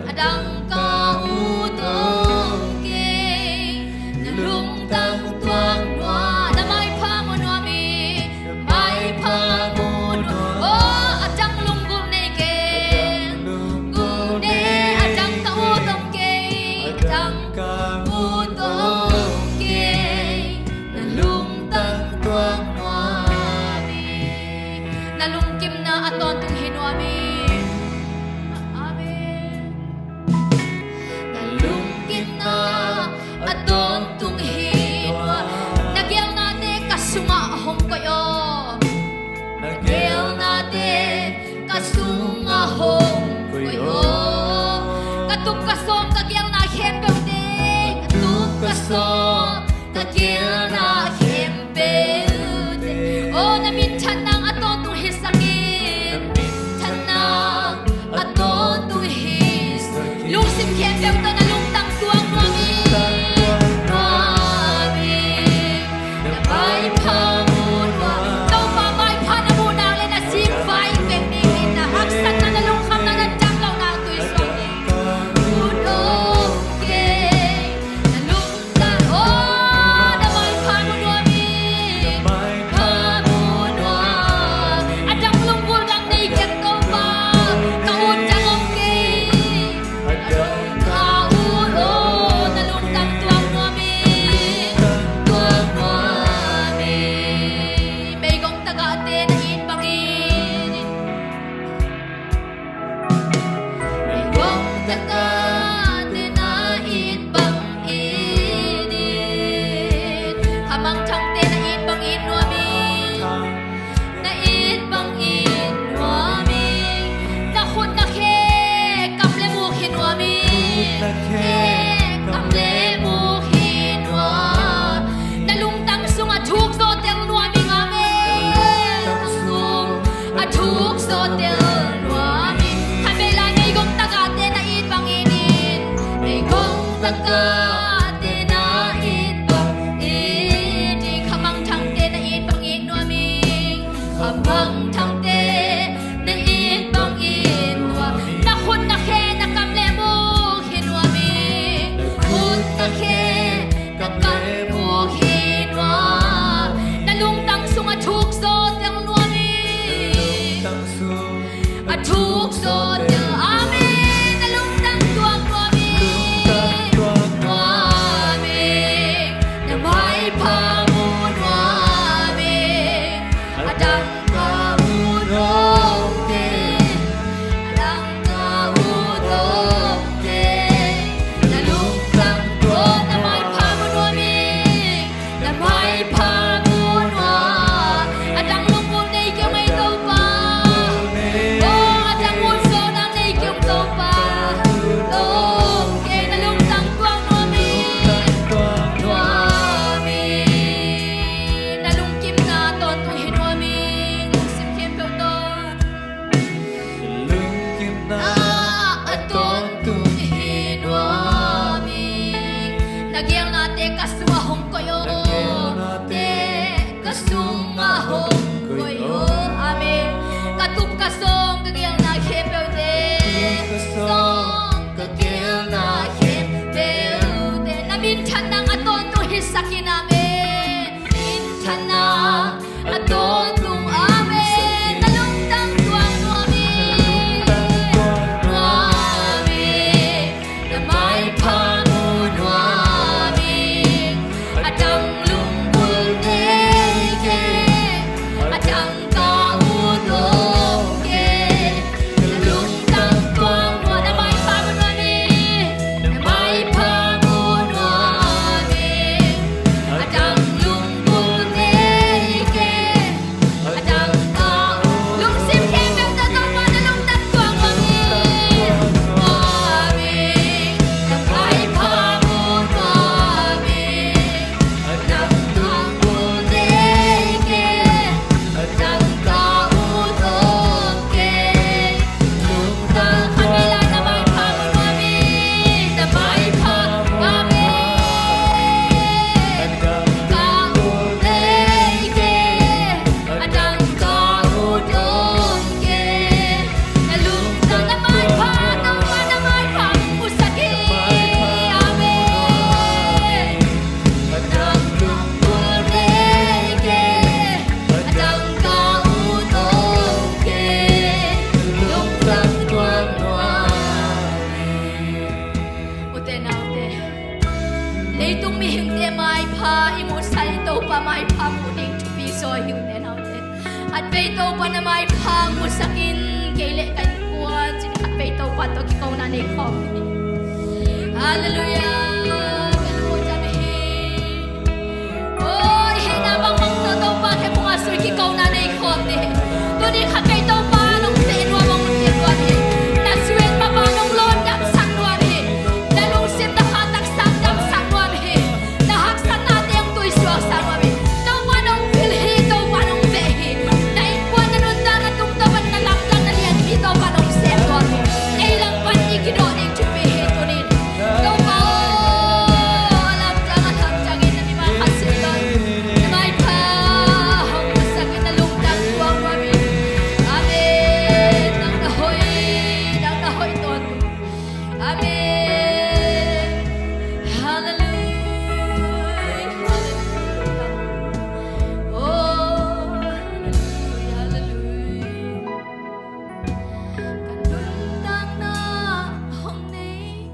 a dang ka ut om keng. Na lungtang tuak nuam, na maipha mu nuam in, na maipha mu nuam. Aw, a dang lunggulh nei keng, a dang lunggulh nei, a dang ka ut om keng, a dang ka ut om keng. Na lungtang tuak nuam in, na lungkimna a tawntung hi nuam in. Amen. Na lungkimna a tawntung hi nuam in. Na geelnate ka sungah hong koih aw. Na geelnate ka sungah hong koih aw. Ka tup ka sawm ka geelna khempeuhte, ka tup ka sawm ka geelna khempeuhte. Aw, na minthanna a tawntung hisak in, na minthanna a tawntung hisak in. Lungsim khempeuh tawh na lungtang tuak nuam in, lungtang tuak nuam in. Na maipha mu nuam in. Topa maipha na muh nak leh na singvai pek ding in, na haksatna, na lungkhamna, na dang lohna tuisuak in. Ut om keng, na lungtang, aw, na maipha mu nuam in, maipha mu nuam in. A dang lunggulh dang nei keng Topa, ka ut dang om keng. A dang ka ut om, na lungtang tuak nuam in, tuak nuam in. Meigong tagahte na it bangin, meigong tagahte na it bangin, khamangthangte na it bangin nuam in. Na it bangin nuam in, na khut na khe kam le muk hi nuam in. Khut na khe kam le muk hi nuam in. Na lungtang sung a thuk zawh tel nuam in, amen. Na lungtang sung a thuk zawh tel nuam in. Khatvei lai meigong tagahte na it bangin, meigong tagahte na it bangin, khamangthangte na it bangin nuam in. Khamangthangte na it bangin nuam in. Na khut na khe na kam le muk hi nuam in. Khut na khe na kam le muk hi nuam in. Na lungtang sung a thuk zawh tel nuam in. A thuk zawh tel. Amen. Na lungtang tuak nuam in. Lungtang tuak nuam in. Na maipha mu nuam in. A dang ka ut om keng, a dang ka ut om keng. Na lungtang tuak, na maipha mu nuam in, na maipha mu nuam in. A dang lunggulh nei keng ei Topa. Aw, a dang ut zawhna nei keng Topa. Om keng, na lungtang tuak nuam in, nuam in. Na lungkimna tawntung hi nuam in, lungsim khempeuh tawh. Lungkimna a tawntung hi nuam in. Na geelnate ka sungah hong koih aw. Na geelnate ka sungah hong koih aw. Amen. Ka tup ka sawm ka geelna khempeuhte, ka tup ka sawm ka geelna khempeuhte, na minthanna a tawntung hisak in, amen. Minthanna a tawntung, amen. Na lungtang tuak nuam in, nuam in. Na maipha mu Leitung mihingte maipha i muhsa in Topa maipha muh ding thupi zaw hi uh te naute. Khatvei Topa na maipha muhsak in, kei le ka innkuan cin khatvei Topa tawh kikona nei khawm hi. Halleluiah. Ka lungsim hi. Oi, hehna bangbang tawh Topa khe khung a sui kikona nei khawm ni. Tuni khatvei Topa nong peh nuam, hong pia nuam hi. Na sui mah bang nong lawh damsak nuam hi. Na lungsim na kha taksa damsak nuam hi. Na haksatna teng tuisuaksak nuam hi. Topa nong pil hi, Topa nong peh hi. Na innkuan na nuntakna tungtawn pan na lamdang na lianpi Topa nong sem nuam hi. Ei lam pan i kidawh ding thupi hi tuni. Topa aw, a lamdang a lamdang in na mimal khat sin lawh. Na maipha hong musak in na lungtang tuak nuam hi. Amen. Nang na hoih, nang na hoih tawntung. Amen. Halleluiah. Halleluiah. Oh, halleluiah, halleluiah. Ka nuntakna hong nei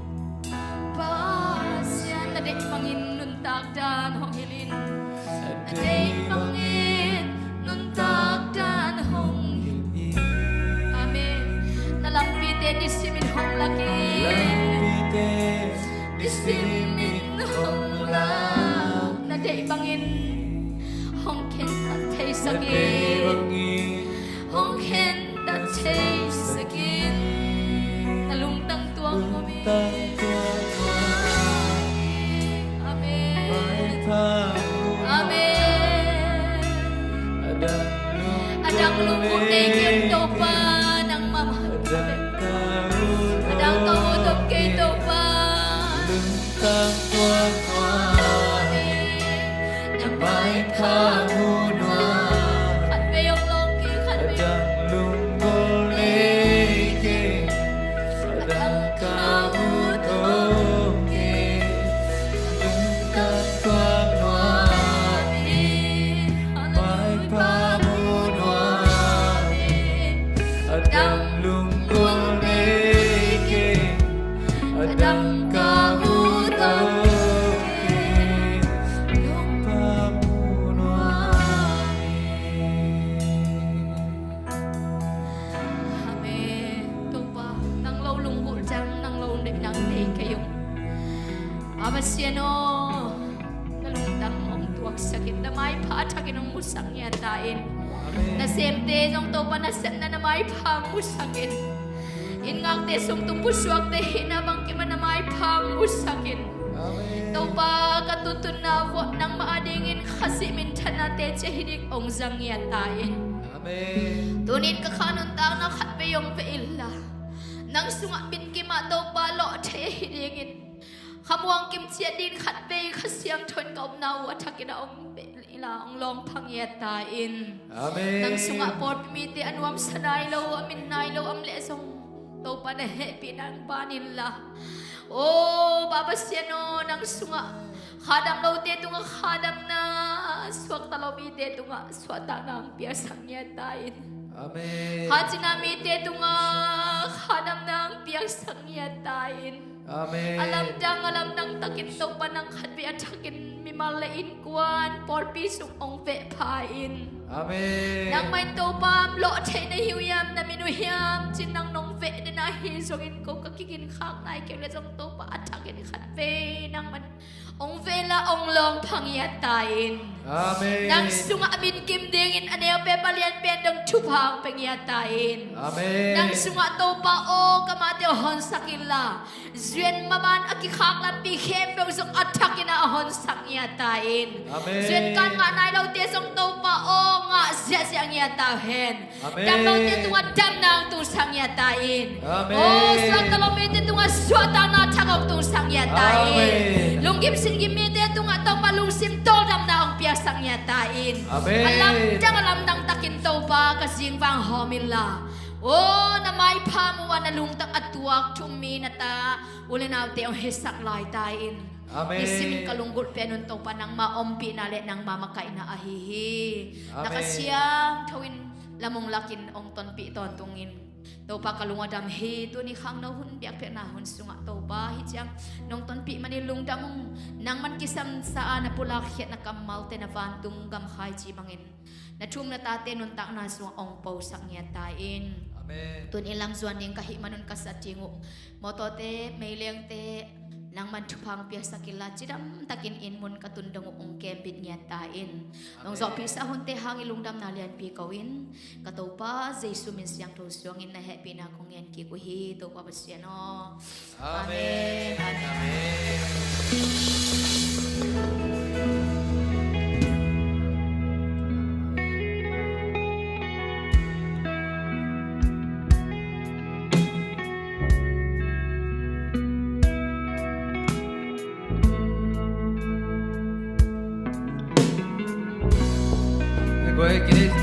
Pasian, na deih bangin nuntak dan hong hilh in. Na deih bangin nuntak dan hong hilh in. Amen. Na lampite nisimin hong lak in. Lampite nisimin hong lak. Na deih bangin hong khentat theisak in. Na deih bangin hong khentat theisak in. Na lungtang tuak nuam hi. Amen. Amen. A dang lungmuang nei kei Topa, nangmah mah. A dang ka ut om kei Topa. Na maipha mu nuam. Khatvei hong lawng kei, khatvei. A dang lunggulh nei kei. A dang ka ut om kei. Lungtang tuak nuam hi. Maipha mu nuam hi. A dang lunggulh nei kei. A dang ka ut om kei. Lungtang mu nuam hi. Amen. Topa, nang lo lunggulh ciang, nang lo deihna nei kei ung. A Pasian aw, na lungtang hong tuaksak in, na maipha a thakin hong musak ngiat ta in. Amen. Nasemte zong Topa nasepna na maipha hong musak in. Inn ngakte sung tung pusuakte hihna bangkim ah na maipha hong musak in. Amen. Topa ka tuntunna vuah nangmah adingin Khazih minthanna teci hi ding hong zang ngiat ta in. Amen. Tunin ka kha nuntakna khatvei hong veh inla, nang sungah min kim ah Topa lawh thei ahi dingin, khamuang kim ciat dingin khatvei Kha Siangtho in ka upna uh a thakin ah hong veh inla hong lawngpha ngiat ta in. Amen. Nang sungah pawlpi mite a nuamsa nai lo, a min nai lo om leh zong Topa na hehpihna in ban inla. O Pa Pasian aw, nang sungah khadam lote tungah khadamna, suakta lo mite tungah suahtakna hong piaksak ngiat ta in. Amen. Kha cina mite tungah khadamna hong piaksak ngiat ta in. Amen. A lamdang, a lamdang takin Topa nang khatvei a thakin mimal le innkuan pawlpi sung hong veh pha in. Amen. Nangmah in Topa, lawh theih na hi uh hiam, na min uh hiam, cin nang nong veh den ahi zongin ko ka kigin khak nai kei uh leh zong Topa a thakin khatvei nangmah in hong veh inla hong lawngpha ngiat ta in. Amen. Nang sungah a min kim dingin a neu pen a lian pen dong thupha hong pia ngiat ta in. Amen. Nang sungah Topa aw, ka mate aw honsak inla, zuan maban a kikhak lampi khempeuh zong a thakin ah a honsak ngiat ta in. Amen. Zuan kan ngah nai lote zong Topa aw ngah ziahziah ngiat ta hen. Amen. Dam lote tungah damna hong tungsak ngiat ta in. Amen. O suakta lo mite tungah suahtakna thak hong tungsak ngiat ta in. Amen. Lunggim singgim mite tungah Topa lungsim tawldamna hong piaksak ngiat ta in. Amen. A lamdang a lamdang takin Topa ka zingvang hawm inla, o na maipha mu a na lungtang a tuak thu um mi na ta u le naute hong hisak lai ta in. Amen. Nisimin ka lunggulh pen un Topa nangma ompihna le nangma makaihna ahi hi. Na Kha Siangtho in lam hong lakin hong tonpih tawntungin Topa ka lung a dam hi, tuni khangno hun biakpiakna hun sungah Topa hi ciang nong tonpih manin lungdam ung. Nangman kisamsa a na pulak khiatna kammalte na vantung gam khaici bangin na thu um na tate nuntakna sungah ong posak ngiat ta in. Amen. Tun in lam zuan ding ka hih manun ka sat ding uh mawtawte, meilengte, nangman thupha piaksak inla cidam takin inn mun ka tun dong uh ong kembit ngiat ta in. Nong zawhpihsa hunte hangin lungdamna lianpi ko in, ka Topa Jesu min siangtho suangin na hehpihna kong ngen kik uh hi, Topa Pasian aw. Amen. Amen. Amen.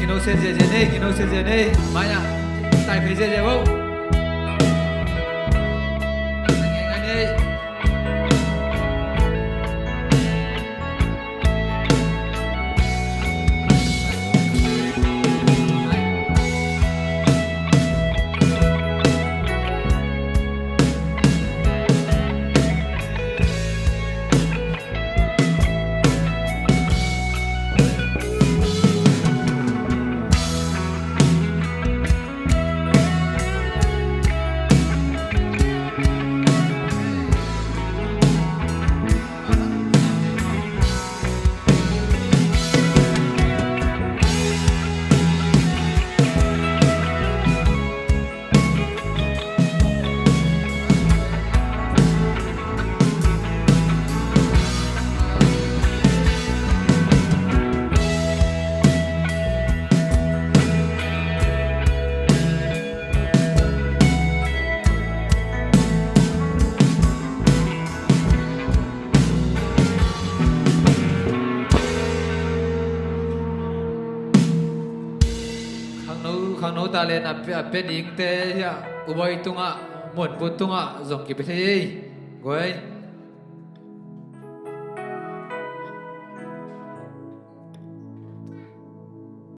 Kino se zia zia nei, kino se zia nei. Maya, tai phei zia zia bo. Khangno, khangno talent a pia, a pia dingte hiah U Bawi tungah, Muanput tungah zong kipia thei ei. Guai.